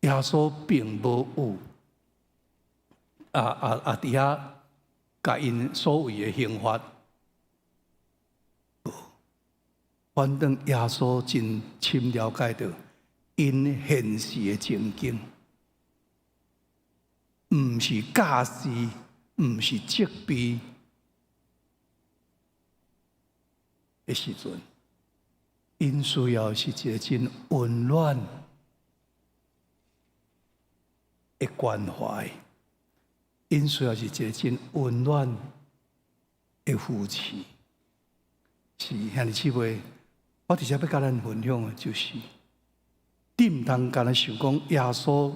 耶穌並無有佇遐共𪜶所謂的刑罰，無。反正耶穌真深了解著𪜶現時的情景，毋是教示，毋是責備的時陣，𪜶需要是一個真溫暖的關懷，𪜶需要是一個真溫暖的扶持。是兄弟姊妹，我佇遮欲共咱分享的，就是你毋通干焦想講耶穌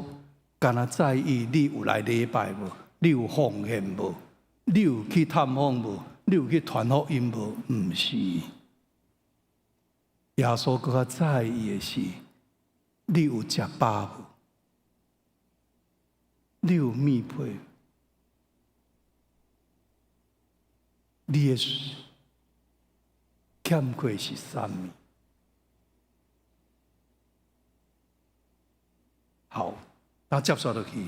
干焦在意你有來禮拜無，你有奉獻無，你有去探訪無，你有去傳福音無？毋是。耶穌閣較在意的是，你有食飽無？你有物配？你的欠缺是啥物？好，那接續落去，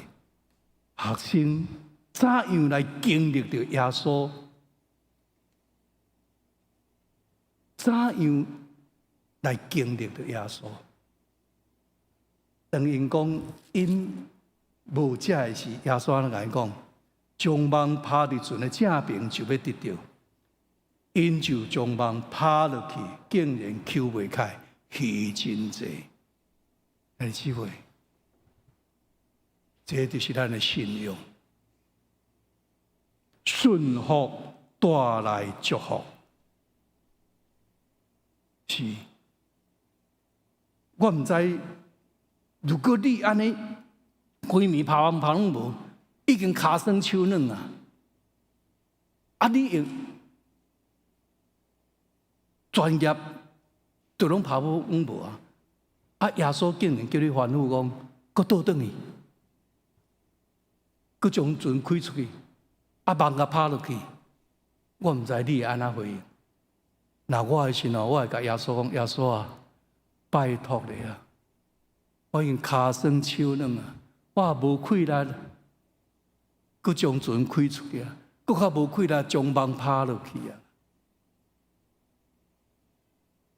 學生怎樣來經歷著耶穌？怎樣來經歷著耶穌？當𪜶講𪜶無食的時，耶穌按怎共𪜶講？將網拋佇船的正爿就欲得著，𪜶就將網拋落去，竟然抾袂開，魚真濟。兄弟姊妹，這就是咱的信仰，順服帶來祝福。是，我毋知，如果你按呢規暝拋網拋攏無，已經跤酸手軟啊！啊，你用專業就攏拋網無啊？啊，耶穌竟然叫你吩咐講，閣倒轉去，閣將船開出去，啊網共拋落去。我毋知你會按怎回應。若我的時候，我會共耶穌講：耶穌啊，拜託你啊！我已經跤酸手軟啊，我也無氣力，閣將船開出去啊，閣較無氣力將網拋落去啊！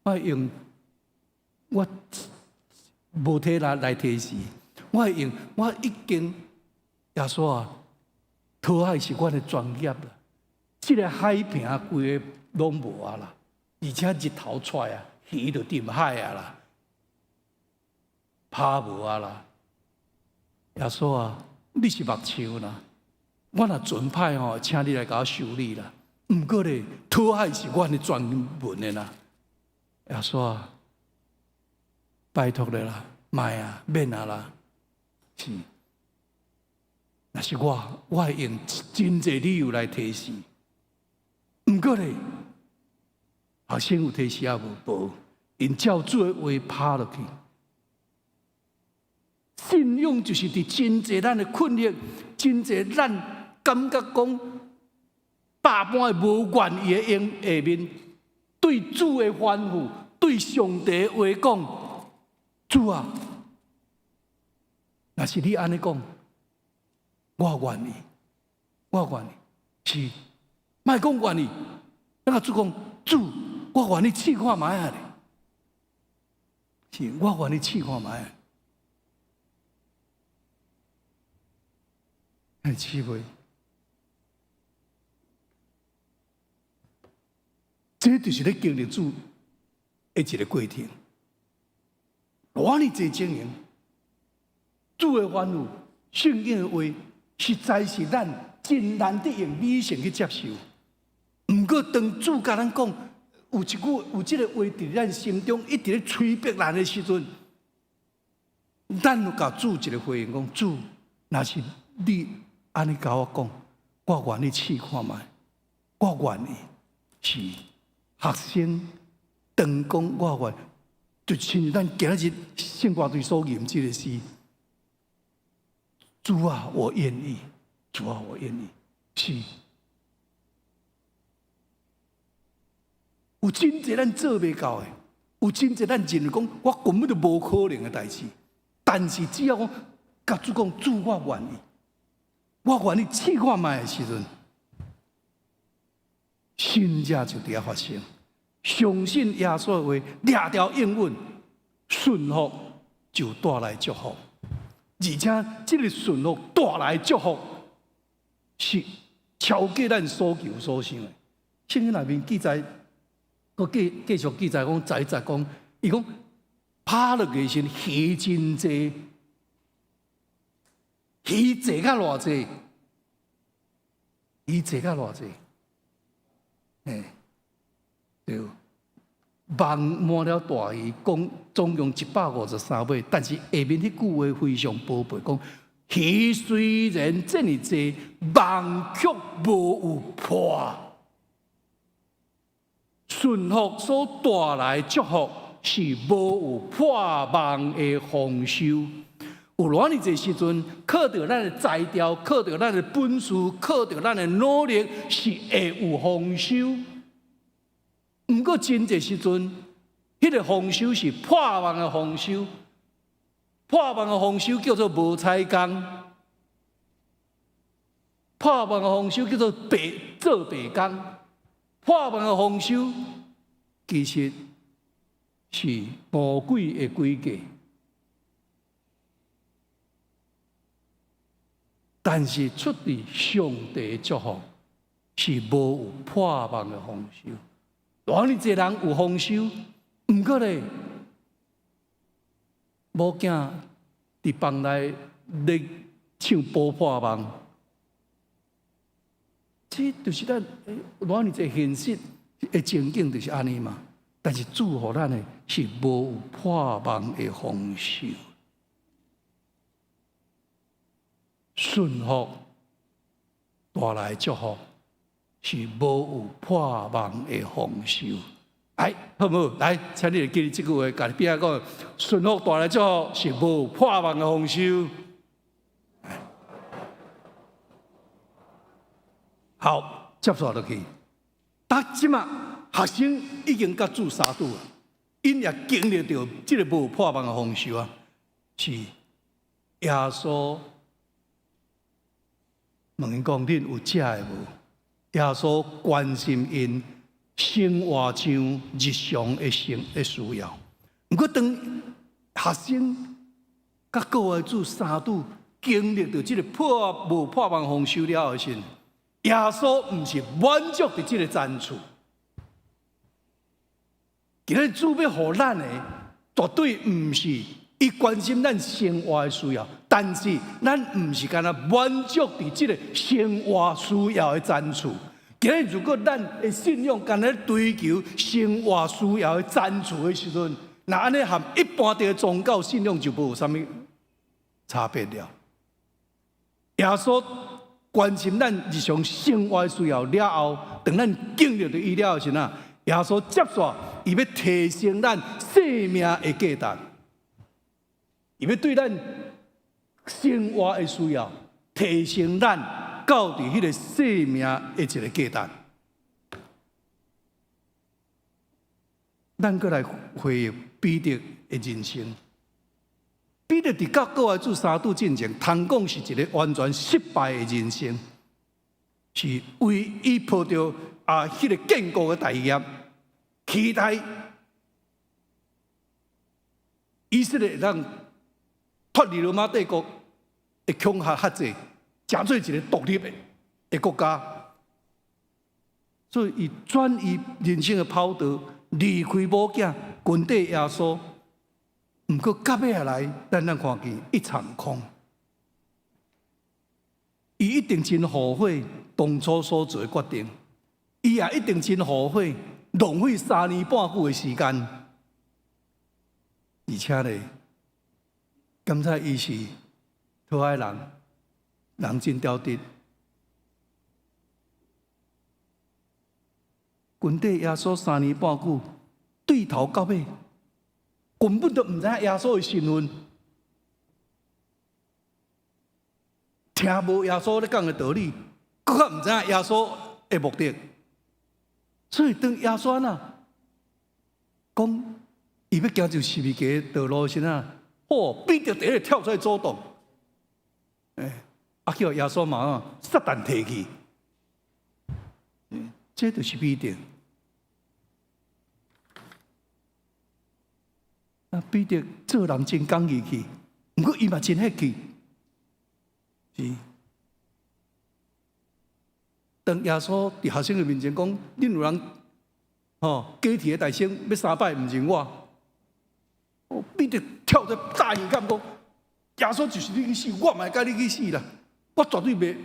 我用我無體力來提示，我會用我已經耶穌啊，討海是阮的專業啦。這个海平規个攏無啊啦，而且日頭出來啊，魚就入海啊啦，拋無啊啦。耶穌啊，你是木匠啦，我若船歹吼，請你來共我修理啦。毋過咧，討海是阮的專門的啦。耶穌啊，拜託你啦，莫啊，免啊啦，是。若是我，我會用真濟理由來推辭。毋過咧，學生有提示抑無？無，𪜶照主的話拋落去。信仰就是佇真濟咱的困惑，真濟咱感覺講百般的無願意的下面，對主的吩咐，對上帝的話講，主啊，若是你按呢講，我願意，我願意，是，莫講願意，咱共主講，主，我願意試看覓仔咧，是，我願意試看覓仔。兄弟姊妹，這就是咧經歷主的一个過程。偌爾濟情形，主的吩咐、聖經的話，實在是咱真難得用理性去接受。毋過當主共咱講，有一句有這个話佇咱心中一直咧催逼咱的時陣，咱有共主一个回應講：主，若是你按呢共我講，我願意試看覓，我願意。是學生當講我願，就親像咱今仔日聖歌隊所吟這个詩。主啊，我願意。主啊，我願意。是有真濟咱做袂到的，有真濟咱認為講我根本就無可能的代誌。但是只要講共主講，主我願意，我願意試看覓的時陣，神蹟就佇遐發生。相信耶穌的話，掠著應允，順服就帶來祝福，而且這個順服帶來祝福是超過咱所求所想的。聖經內面記載，閣繼繼續記載講，十一節講，伊講拋落去時，魚真濟，魚濟甲偌濟，魚濟甲偌濟，嘿，對。網滿了大魚，講總共153尾，但是下面彼句話非常寶貝，講魚雖然這麼濟，網卻無有破。順服所帶來祝福是無有破網的豐收。有偌爾濟時陣，靠著咱的才調，靠著咱的本事，靠著咱的努力，是會有豐收。毋過真濟時陣，彼个豐收是破網的豐收，破網的豐收叫做無彩工，破網的豐收叫做白做白工，破網的豐收其實是魔鬼的詭計。但是出自上帝的祝福是無有破網的豐收。偌爾濟人有豐收，毋過咧，某囝佇房內咧唱補破網，這就是咱偌爾濟現實的情景，就是按呢嘛。但是主予咱的是無有破網的豐收，順服帶來祝福。是無有破網的豐收。哎，好毋好？來，請你記這句話，共你邊仔講，順服帶來祝福是無盼望的豐收。好，接續落去。但這馬學生已經佮主相拄啊，𪜶也經歷著這个無盼望的豐收啊，是耶穌問𪜶講：恁有食的無？耶穌關心𪜶生活上日常的生的需要。毋過當學生佮國外主相拄經歷著這个無盼望豐收了的時陣，耶穌毋是滿足佇這个層次。今日主欲予咱的，絕對毋是伊關心咱生活的需要，但是咱毋是干焦滿足佇這个生活需要的層次。今日如果咱的信仰干焦追求生活需要的層次的時陣，若按呢和一般的宗教信仰就無啥物差別了。耶穌關心咱日常生活的需要了後，當咱經歷著伊了後時啊，耶穌接續伊欲提升咱生命的價值，伊欲對咱生活的需要提升咱到佇彼个生命的一个價值。咱閣來回憶彼得的人生。彼得佇佮國外主相拄進前，通講是一个完全失敗的人生，是為伊抱著彼个建國的大業，期待以色列會當脫離羅馬帝國的恐嚇轄制，成做一个獨立的國家。所以，伊轉移人生的跑道，離開某囝，跟綴耶穌。毋過到尾仔來，咱看見一場空。伊一定真後悔當初所做的決定，伊也一定真後悔浪費3年半久的時間。而且咧，感覺伊是討愛人，人真挑剔。跟綴耶穌3年半久，對頭到尾，根本都毋知影耶穌的身份，聽無耶穌咧講的道理，閣較毋知影耶穌的目的。所以當耶穌啊講伊欲行上十字架道路時啊，哦，彼得第一个跳出來阻擋，啊叫耶穌嘛，撒旦退去，這就是彼得。啊，彼得做人真講義氣，毋過伊嘛真客氣。是。當耶穌佇學生的面前講，恁有人吼假提的大聲欲三擺毋認我，彼得跳出大聲講，耶穌就是你去死，我嘛會佮你去死啦！我絕對袂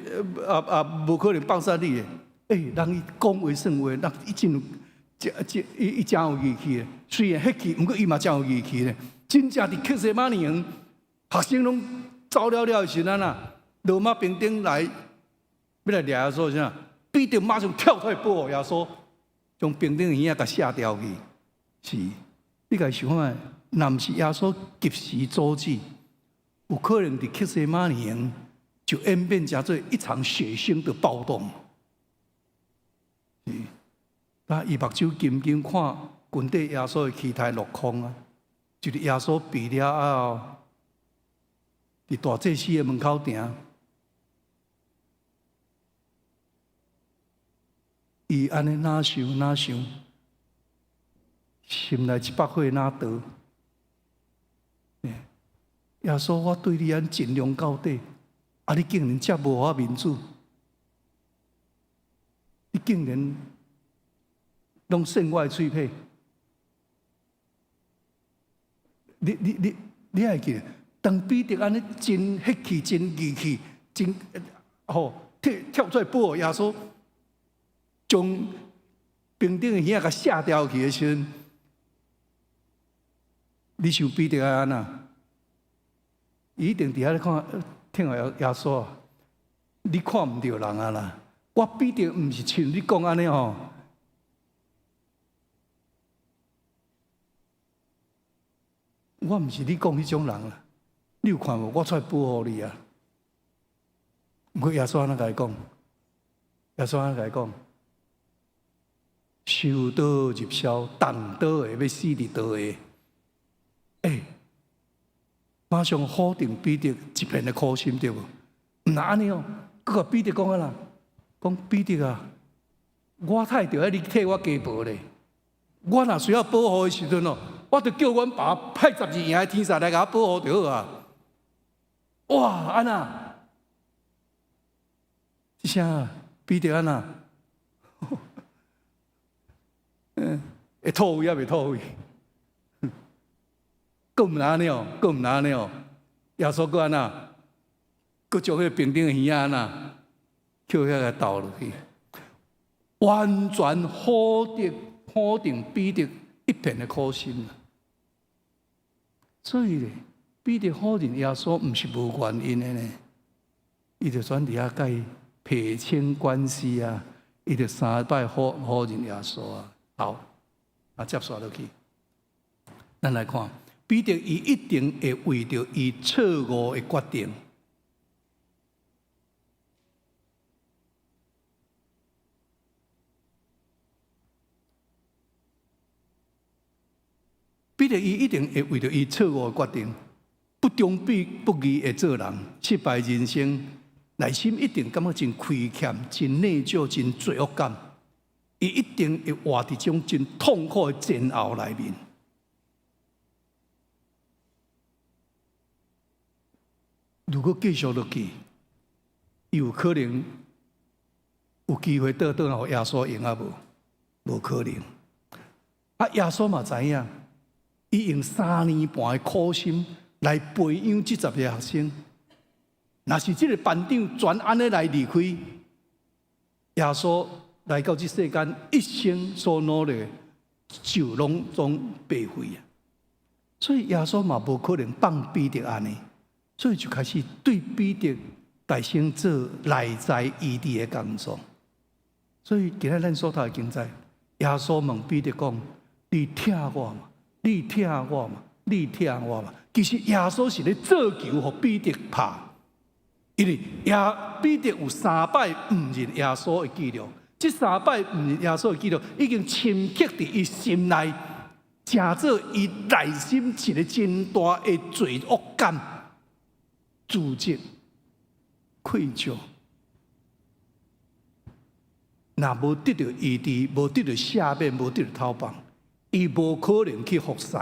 無可能放殺你的。欸，人伊講話算話，人伊真有，這這伊伊真有義氣的。雖然客氣，毋過伊嘛真有義氣的。真正佇客西馬尼園，學生攏走了了的時陣啊，羅馬兵丁來欲來掠耶穌啥？彼得馬上跳出來保護耶穌，將兵丁的耳仔共卸掉去。是，你家想看覓？若毋是耶穌及時阻止，有可能佇客西馬尼園就演變成做一場血腥的暴動。是，啊，伊目睭緊緊看跟綴耶穌的期待落空啊！就是耶穌病了後，佇大祭司的門口埕，伊按呢哪想哪想，心內一把火哪倒？耶穌，我對你按盡忠到底，啊，你竟然遮無予我面子，你竟然攏扇我的喙皮！你你你你還記得？當彼得按呢真客氣、真義氣、真吼跳跳出來保護耶穌，將兵丁的耳仔共卸掉去的時陣，你想彼得按怎？伊一定佇遐咧看，聽候耶穌啊！你看毋著人啊啦！我彼得毋是像你講按呢吼，我毋是你講彼種人啦，你有看無？我出來保護你啊！毋過耶穌按怎共伊講？耶穌按怎共伊講？收刀入鞘，動刀的欲死佇刀下。欸，馬上否定彼得一片的苦心，對無？毋若按呢哦，閣共彼得講按怎？講彼得啊，我太著愛你替我加薄咧。我若需要保護的時陣哦，我就叫阮爸派十二營的天使來共我保護就好啊。哇，按怎？這聲彼得按怎？嗯，會吐位抑袂吐位？閣毋若按呢哦，閣毋若按呢哦。耶穌閣按怎？閣將彼个平頂的耳仔按怎？抾遐共投落去，完全否定彼得一片的苦心。所以咧，彼得否認耶穌毋是無原因的呢。伊就轉佇遐共伊撇清關係啊，伊就三擺否認耶穌啊。好，啊，接續落去，咱來看彼得，伊一定會為著伊錯誤的決定。彼得伊一定會為著伊錯誤的決定，不忠不義的做人，失敗人生，內心一定感覺真虧欠、真內疚、真罪惡感。伊一定會活佇這種真痛苦的煎熬內面。如果繼續落去，伊有可能有機會倒轉來予耶穌用啊無？無可能。啊，耶穌嘛知影，伊用三年半的苦心來培養這十個學生。若是這個班長全按呢來離開，耶穌來到這世間一生所努力，就攏總白費啊！所以耶穌嘛無可能放彼得按呢，所以就開始對彼得大聲做內在醫治的工作。所以今仔咱所讀的經節，耶穌問彼得講：你疼我嗎？你疼我嗎？你疼我嗎？其實耶穌是咧做球予彼得拍，因為彼得有三擺毋認耶穌的記錄。這三擺毋認耶穌的記錄，已經深刻佇伊心內，成做伊內心一個真大的罪惡感、自責、愧疚。若無得著醫治，無得著赦免，無得著討放，伊無可能去服侍，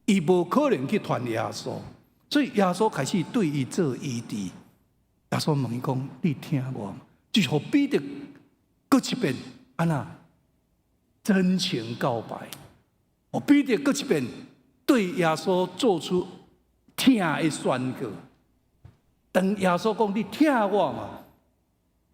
伊無可能去傳耶穌。所以耶穌開始對伊做醫治。耶穌問伊講：你疼我嗎？就是予彼得閣一遍按怎真情告白，予彼得閣一遍對耶穌做出疼的宣告。當耶穌講你疼我嗎？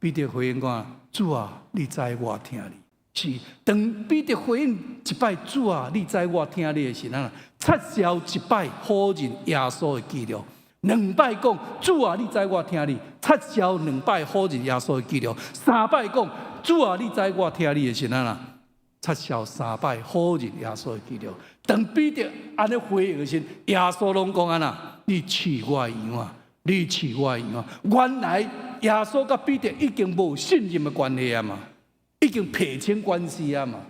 彼得回應講：主啊，你知我疼你。是當彼得回應一擺主啊，你知我疼你的時陣，撤銷一擺否認耶穌的記錄。兩擺講主啊，你知我疼你，撤銷兩擺否認耶穌的記錄。三擺講主啊，你知我疼你的時陣，撤銷三擺否認耶穌的記錄。當彼得按呢回應的時，耶穌攏講按怎？你飼我的羊仔，你飼我的羊仔。原來耶穌佮彼得已經無信任的關係啊嘛，已經撇清關係啊嘛。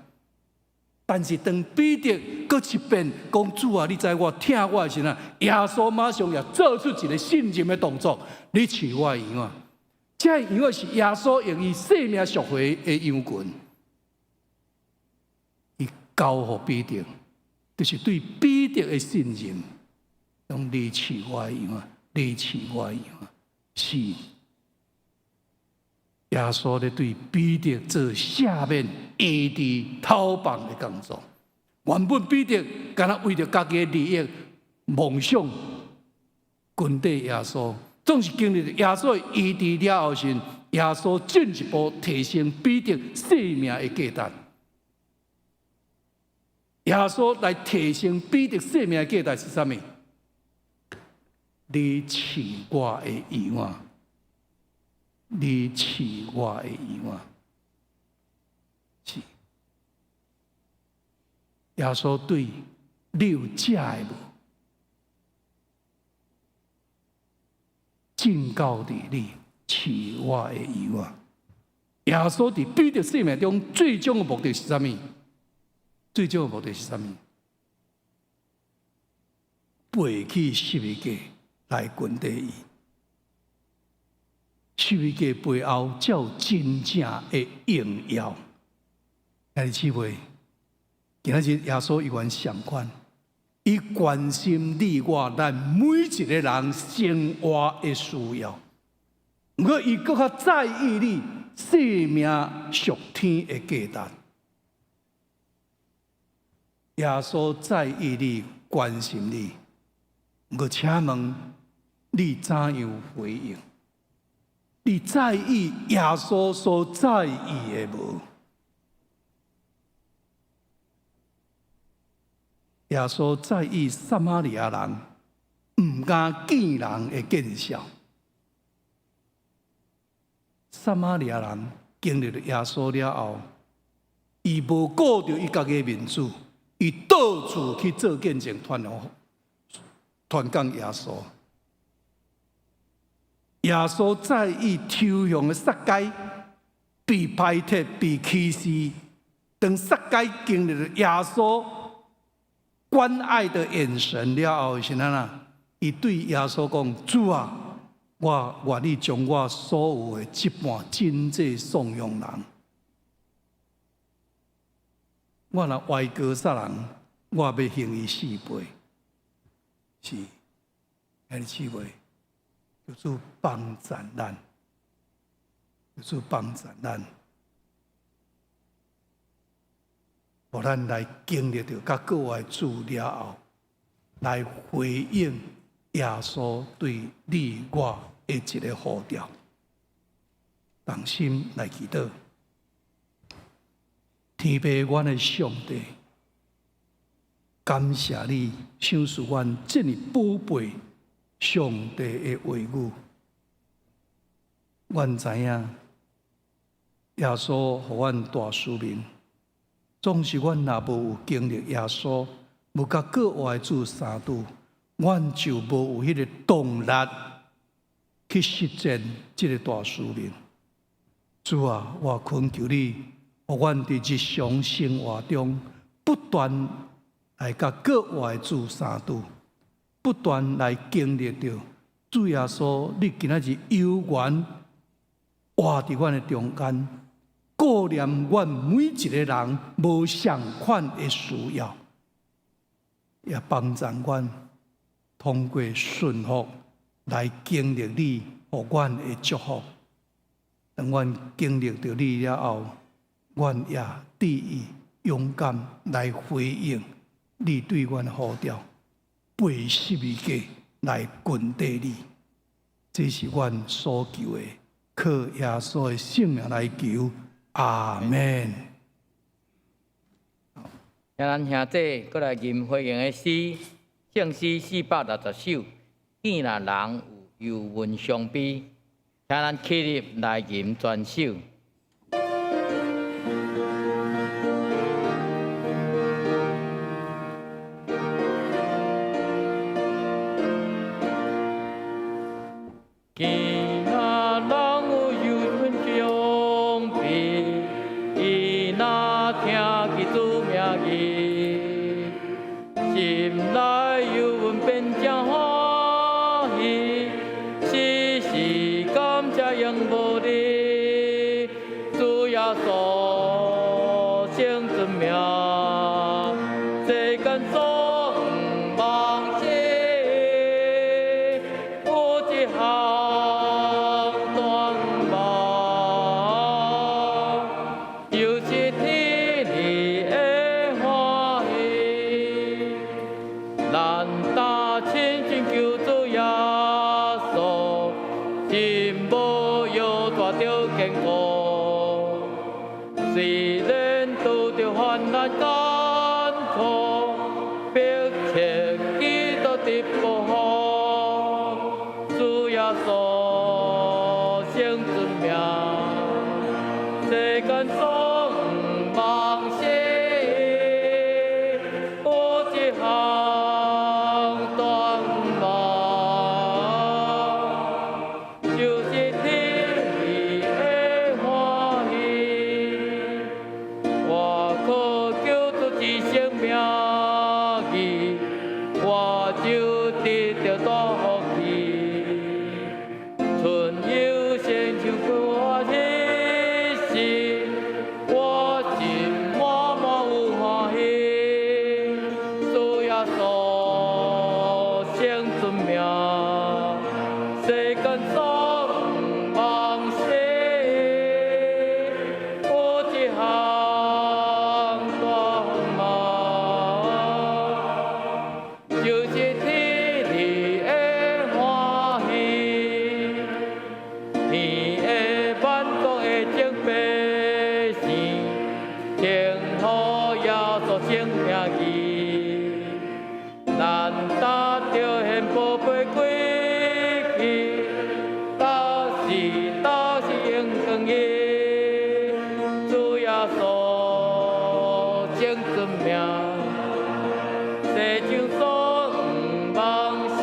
但是當彼得閣一遍講主啊，你知我疼我的時陣，耶穌馬上也做出一個信任的動作，你飼我的羊仔。這个羊仔是耶穌用伊性命贖回的羊群，伊交予彼得，就是對彼得的信任。講你飼我的羊仔，你飼我的羊仔，是耶穌咧對彼得做赦免、醫治、討放的工作。原本彼得敢若為著家己的利益、夢想，跟綴耶穌，總是經歷耶穌的醫治了後時，耶穌進一步提升彼得生命的價值。耶穌來提升彼得生命的價值是啥物？你飼我的羊仔，你飼我的羊仔，是耶穌對你有食的無？進到佇你飼我的羊仔。耶穌佇彼得生命中最終的目的是啥物？最終的目的是啥物？背起十字架來跟綴伊。十字架背後才有真正的榮耀。兄弟姊妹，今仔日耶穌猶原相款，伊關心你我咱每一個人生活的需要。毋過伊閣較在意你生命屬天的價值。耶穌在意你，關心你。毋過請問你怎樣回應？你在意耶穌所在意的無？耶穌在意撒瑪利亞人毋敢見人的見笑。撒瑪利亞人經歷了耶穌了後，伊無顧著伊家己的面子，伊到處去做見證，傳講耶穌。耶穌在意抽象的撒該被排斥、被歧視，當撒該經歷了耶穌關愛的眼神了後，是按怎？伊對耶穌講：主啊，我願意將我所有的一半賑濟送予人。我若歪過殺人，我要還伊四倍。是，兄弟姊妹，求主幫贊咱，求主幫贊咱，予咱來經歷著佮閣活的主了後，來回應耶穌對你我的一个呼召。同心來祈禱，天父，阮的上帝，感謝你賞賜阮這麼寶貝上帝的話語。阮知影耶穌予阮大使命，總是阮若無有經歷耶穌，無佮閣活的主相拄，阮就無有彼个動力去實踐這个大使命。主啊，我懇求你，予阮佇日常生活中不斷來佮閣活的主相拄，不斷來經歷著主耶穌，你今仔日猶原活佇阮的中間，顧念阮每一个人無相款的需要，也幫助阮通過順服來經歷你予阮的祝福。當阮經歷著你了後，阮也致意勇敢來回應你對阮的呼召，背十字架來跟綴你，這是阮所求的，靠耶穌的聖名來求，阿們。請咱兄弟閣來吟回應的詩，聖詩460首，見若人有憂悶傷悲，請咱起立來吟全首。見若人有憂悶傷悲，伊若聽見主名字，心內憂悶變誠歡喜，時時感謝永無離，主耶穌聖尊名，世間所毋望失，有一項願望，就是天裡的歡喜。咱若親近救主耶穌，心無搖帶著堅固。雖然拄著患難艱苦，迫切基督的保護，主耶穌聖尊名，世間所毋望失，有一項願望，是道是榮光的，主耶穌正尊名，世上所毋望失，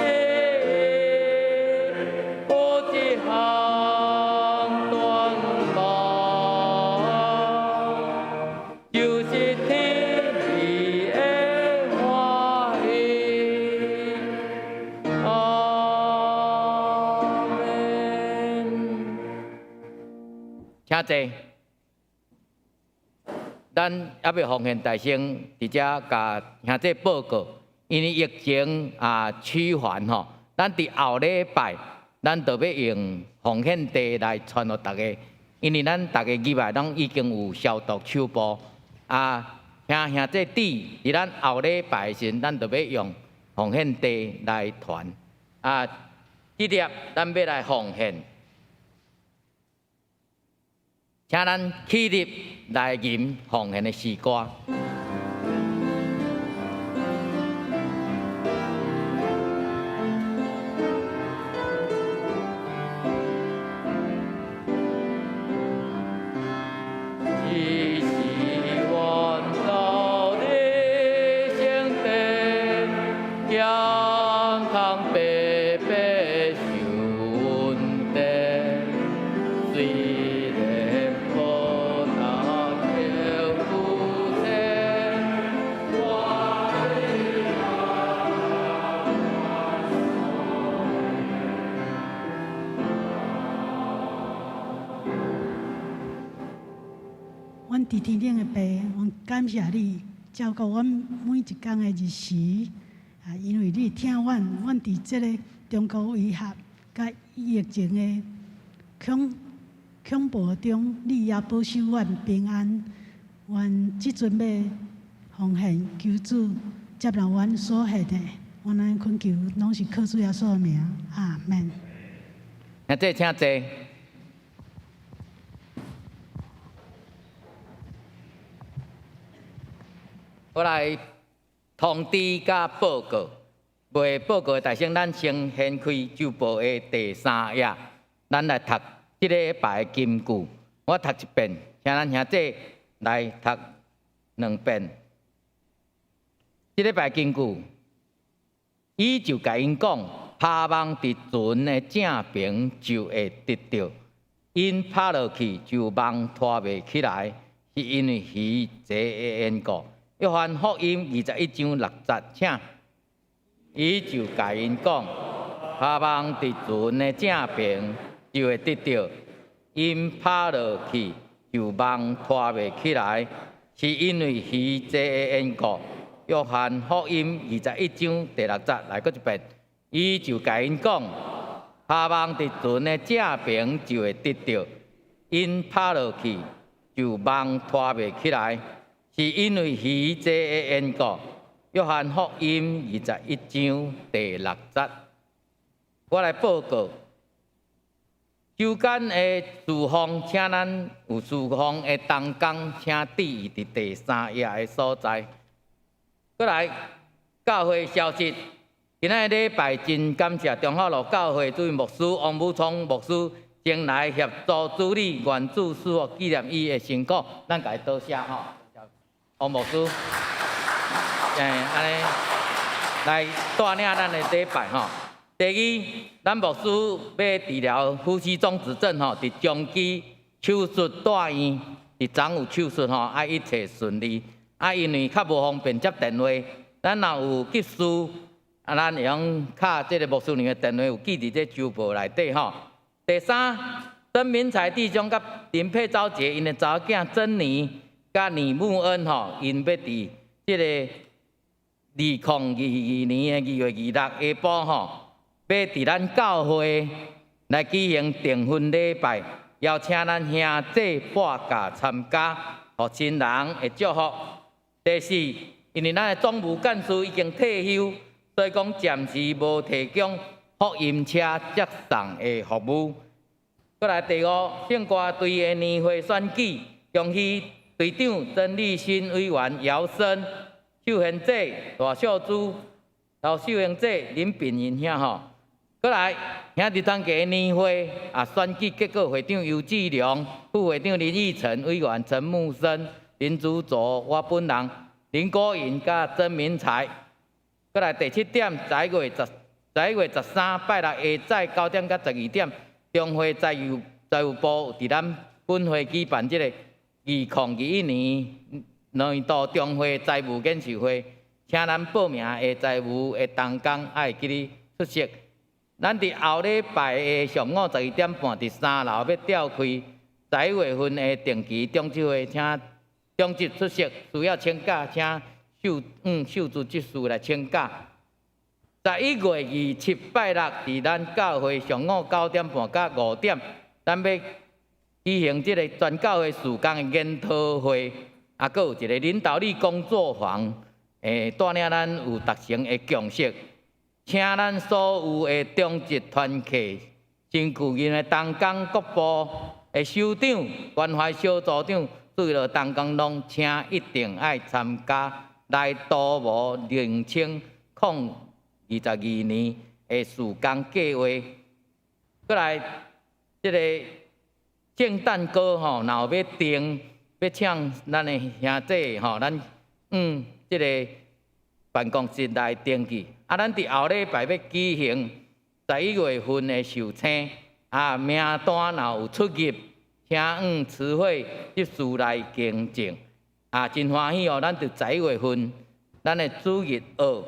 無一項斷望，就是天義的歡喜。阿們。請坐。咱猶未奉獻大聲佇遮共兄弟報告，因為疫情啊趨緩吼，咱佇後禮拜，咱就欲用奉獻茶來傳予逐家，因為咱逐家入來攏已經有消毒手部啊，兄兄弟佇咱後禮拜的時陣，咱就欲用奉獻茶來傳啊。這粒咱欲來奉獻，請咱起立來吟奉獻的詩歌。只是阮走入聖殿，健康白白受恩典，雖然無若得富錢，我阮佇天頂的父，阮感謝你照顧阮每一工的日時，啊，因為你疼阮，阮佇這個中國威脅佮疫情的恐怖中，你也保守阮平安。阮這陣欲奉獻，求主接納阮所獻的，阮按呢懇求，攏是靠主耶穌的名，阿們。兄弟請坐。我來通知佮報告，未報告的大聲，咱先掀開週報的第三頁，咱來讀這禮拜的金句。我讀一遍，請咱兄弟來讀兩遍。這禮拜金句，伊就共𪜶講，拋網佇船的正爿就會得著，𪜶拋落去就網拖袂起來，是因為魚濟的緣故。約翰福音21章6節，請。伊就共𪜶講，拋網佇船的正爿就會得著，𪜶拋落去就網拖袂起來，是因為魚濟的緣故。約翰福音21章第6節，來閣一遍。伊就共𪜶講，拋網佇船的正爿就會得著，𪜶拋落去就網拖袂起來，是因為魚濟的緣故。約翰福音21章第6節，我來報告。週間的事奉，請咱有事奉的同工，請注意佇第三頁的所在。閣來教會消息，今仔日禮拜真感謝中華路教會主任牧師王武聰牧師前來協助主理願主賜福紀念伊的成果，咱共伊多謝吼。王牧師，按呢來帶領咱的禮拜吼。第二，咱牧師欲治療呼吸中止症吼，佇長期手術住院，佇昨有手術吼，啊一切順利。啊，因為較無方便接電話，咱若有急事，啊，咱會用敲這個牧師娘的電話，有記佇這週報內底吼。第三，曾明才弟兄佮林佩昭姐𪜶的查某囝珍妮佮李慕恩吼，𪜶欲佇這個2022年2月26下晡吼，欲佇咱教會來舉行訂婚禮拜，邀請咱兄弟半價參加，予新人會祝福。第四，因為咱的總務幹事已經退休，所以講暫時無提供福音車接送的服務。閣來第五，聖歌隊的年會選舉，恭喜隊長曾立新委員姚生、秀賢姐、賴秀珠、劉秀英姐、林炳雲兄吼，閣來，兄弟團契年會啊，選舉結果會長游志良，副會長林義成，委員陳木生、林祖卓，我本人林國雲佮曾明才。閣來第七點，11月13拜六下晝9點到12點，中會財務部佇咱本會舉辦這個2021年年度中會財務研習會，請咱報名的財務的同工愛記得出席。咱佇後禮拜的上午12點半，佇三樓欲召開11月份的定期長執會，請長執出席，需要請假，請秀珠執事來請假。11月27拜六，佇咱教會上午9點半到5點，咱欲舉行這個全教會事工的研討會，啊，閣有一個領導力工作坊，帶領咱有達成的共識，請咱所有的長執團契、身軀人的同工、各部的首長、關懷小組長，對了同工攏請一定愛參加來圖謀2022年的事工計劃。閣來，這個聖誕歌吼，若有欲訂欲請咱的兄弟吼，咱這個辦公室來登記。啊，咱佇後禮拜欲舉行11月份的壽星，啊，名單若有出入，請往慈惠執事來更正。啊，真歡喜哦！咱佇十一月份，咱的主日學有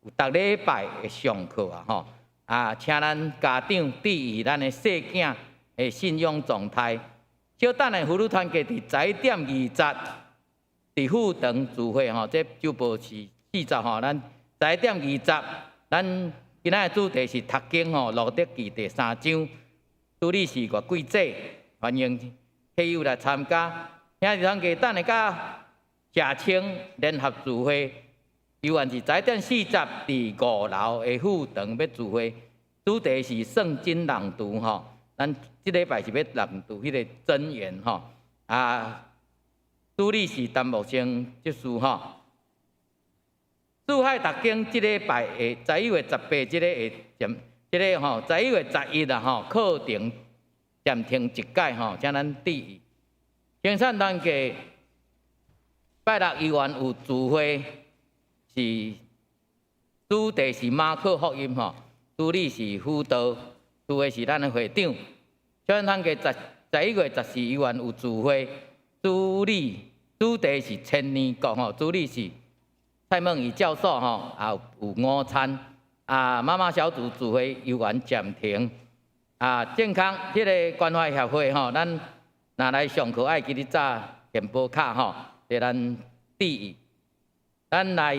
逐禮拜會上課啊，吼！啊，請咱家長注意咱的細囝的信仰狀態。小等下婦女團契佇11點20，佇副堂聚會吼，這週報是40吼，咱十一點二十，咱今仔的主題是讀經吼，路得記第三章，主理是岳桂姐，歡迎客友來參加。兄弟團契等下佮謝清聯合聚會，猶原是11點40，佇五樓的副堂欲聚會，主題是聖經朗讀吼。咱這禮拜是欲朗讀彼個箴言吼。啊，主理是陳木生執事吼。四海讀經這禮拜的11月18，這個會暫，這個吼11月11啦吼，課程暫停一擺吼，請咱注意。生產團契拜六猶原有聚會，是主題是馬可福音吼，主理是輔導，聚會是咱的會長。生產團契11月14猶原有聚會，主理主題是千年國吼，主理是蔡孟儀教授吼，也有午餐。啊，媽媽小組聚會猶原暫停。啊，健康這個關懷協會吼，咱若來上課愛記得紮健保卡吼，佇咱注意。咱來，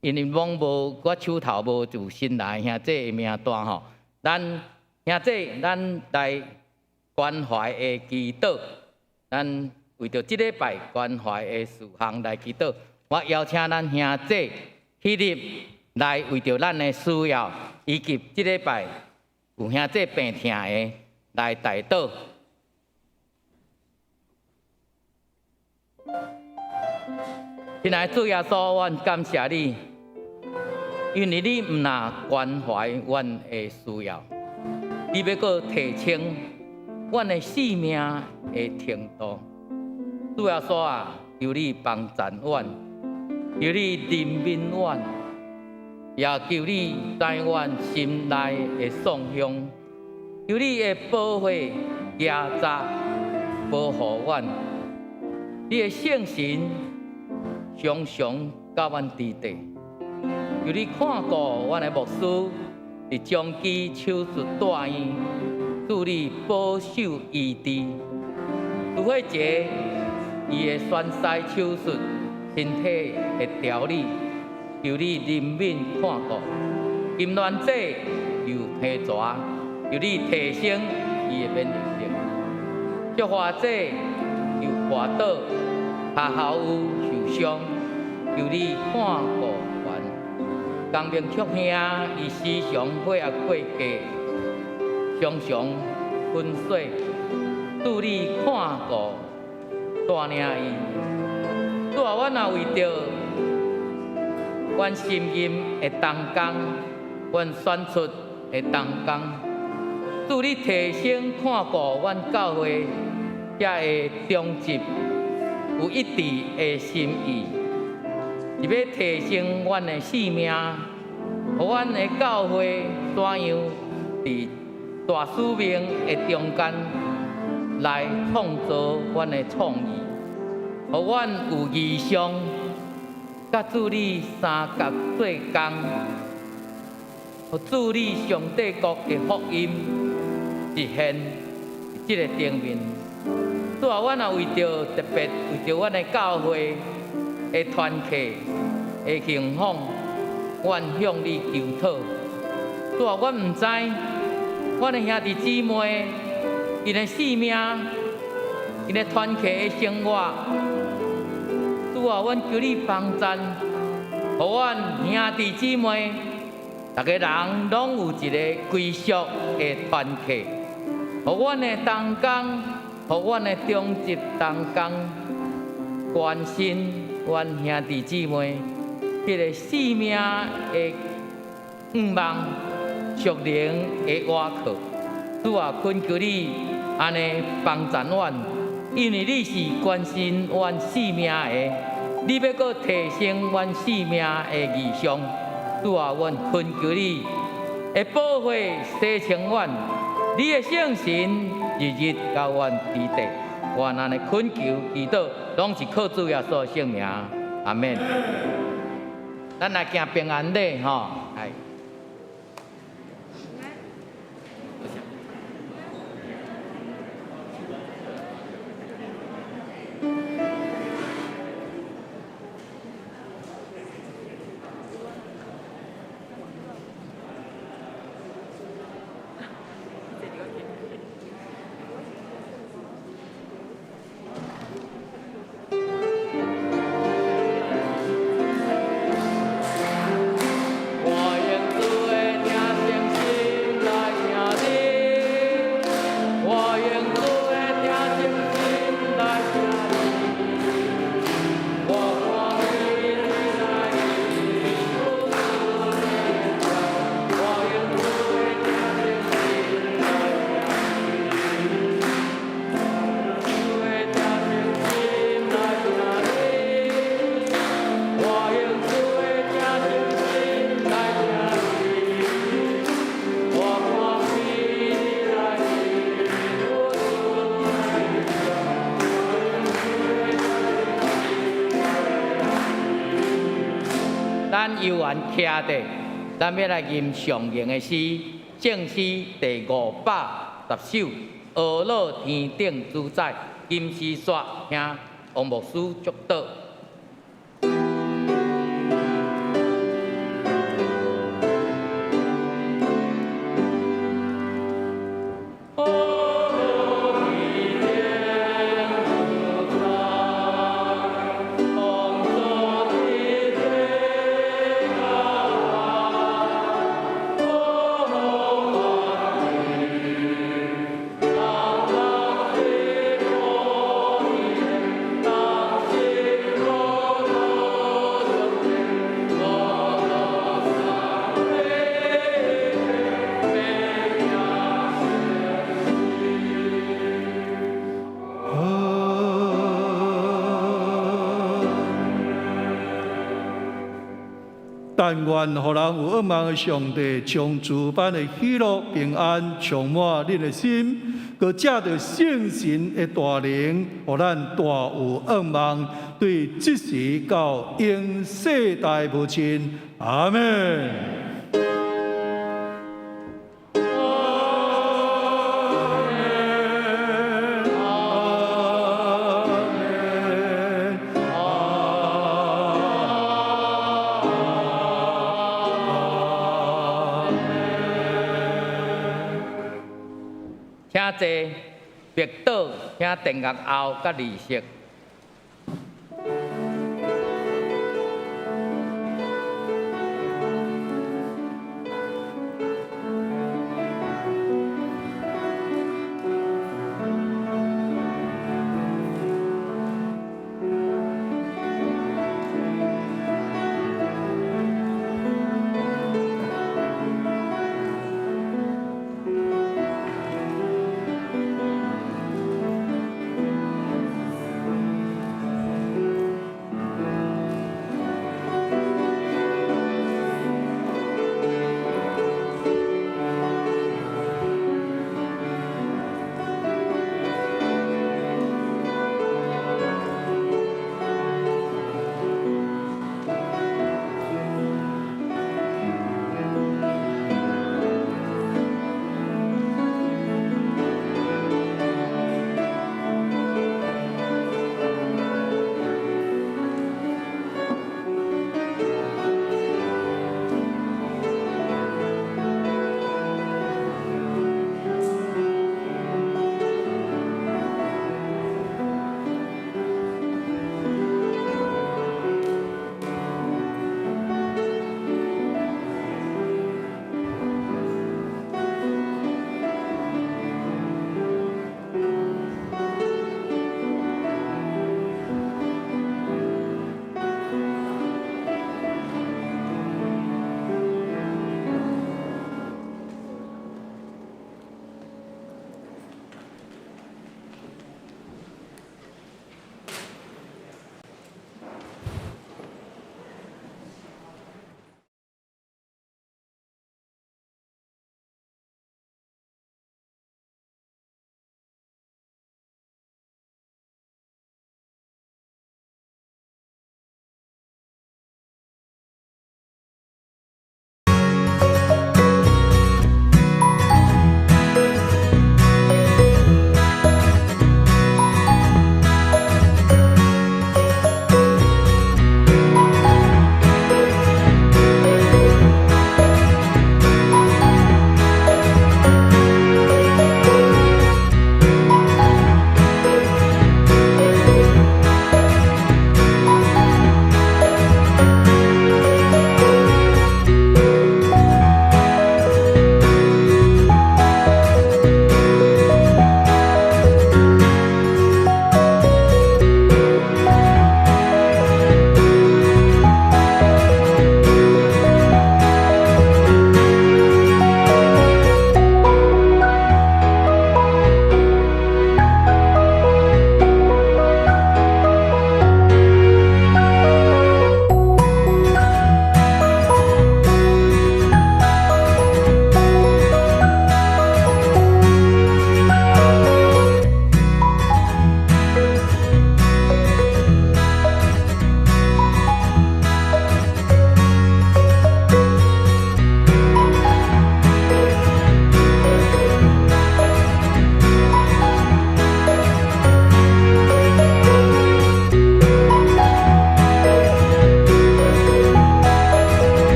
因為罔無我手頭無就新來兄弟的名單吼，咱兄弟咱來關懷的祈禱，咱為著這禮拜關懷的事項來祈禱。我邀請咱兄弟起立來為著咱的需要，以及這禮拜有兄弟病痛的來代禱。親愛的主耶穌，阮感謝你，因為你毋但關懷阮的需要，你欲閣提升阮的性命的程度。主耶穌啊，求你幫贊阮，求你憐憫阮，也求你知阮心內的創傷，求你的寶血加持保護阮，你的聖神常常佮阮佇底，求你看顧阮的牧師，佇長期手術住院，主你保守醫治。朱慧姐伊的栓塞手術，身體的調理，求你憐憫看顧。金鑾姐有皮蛇，求你提升伊的免疫力。菊花姐有跌倒，跤後有受傷，求你看顧阮。江明菊兄伊時常血壓過低，常常昏睡，主你看顧帶領伊。主啊，阮若為著阮心任的同工，阮選出的同工。主你提升看顧阮教會遮的中執有一致的心意，是欲提升阮的性命，予阮的教會怎樣佇大使命的中間來創造阮的創意，予阮有異象，佮主你相佮做工，予主你上帝國的福音實現佇這个頂面。主啊，阮也為著特別為著阮的教會的團契的興旺，阮向你求討。主啊，阮毋知阮的兄弟姊妹𪜶的性命、𪜶的團契的生活。主啊，阮求你幫贊，予阮兄弟姊妹逐个人攏有一个歸屬的團契，予阮的同工，予阮的中執同工關心阮兄弟姊妹彼个性命的向望、屬靈的倚靠。主啊，懇求你按呢幫贊阮，因為你是關心阮性命的，你欲閣提升阮性命的異象。主啊，阮懇求你的寶血洗清阮，你的聖神日日佮阮佇底。阮按呢懇求祈禱，攏是靠主耶穌的聖名，阿們。咱來行平安禮吼，來。我用主的聽誠心來聽你，我用主的聽誠心來聽你，我歡喜你來我用主的聽誠心來聽你，主的聽誠心來聽你，我用主的聽誠心來聽你，我歡喜你來聽我。咱猶原徛著，咱欲來吟上榮的詩，聖詩第510首，阿樂天頂主宰，金絲煞兄王牧師祝禱。阿樂天頂主宰，同坐佇地高安，好安當人是可疑，當是可樂但願予人有仰望的上帝，將諸般的喜樂平安充滿恁的心，閣藉著聖神的大能，予咱大有仰望，對這時到永世代無盡。阿們。阿們，阿們。請坐，默禱，請電樂後佮儀式。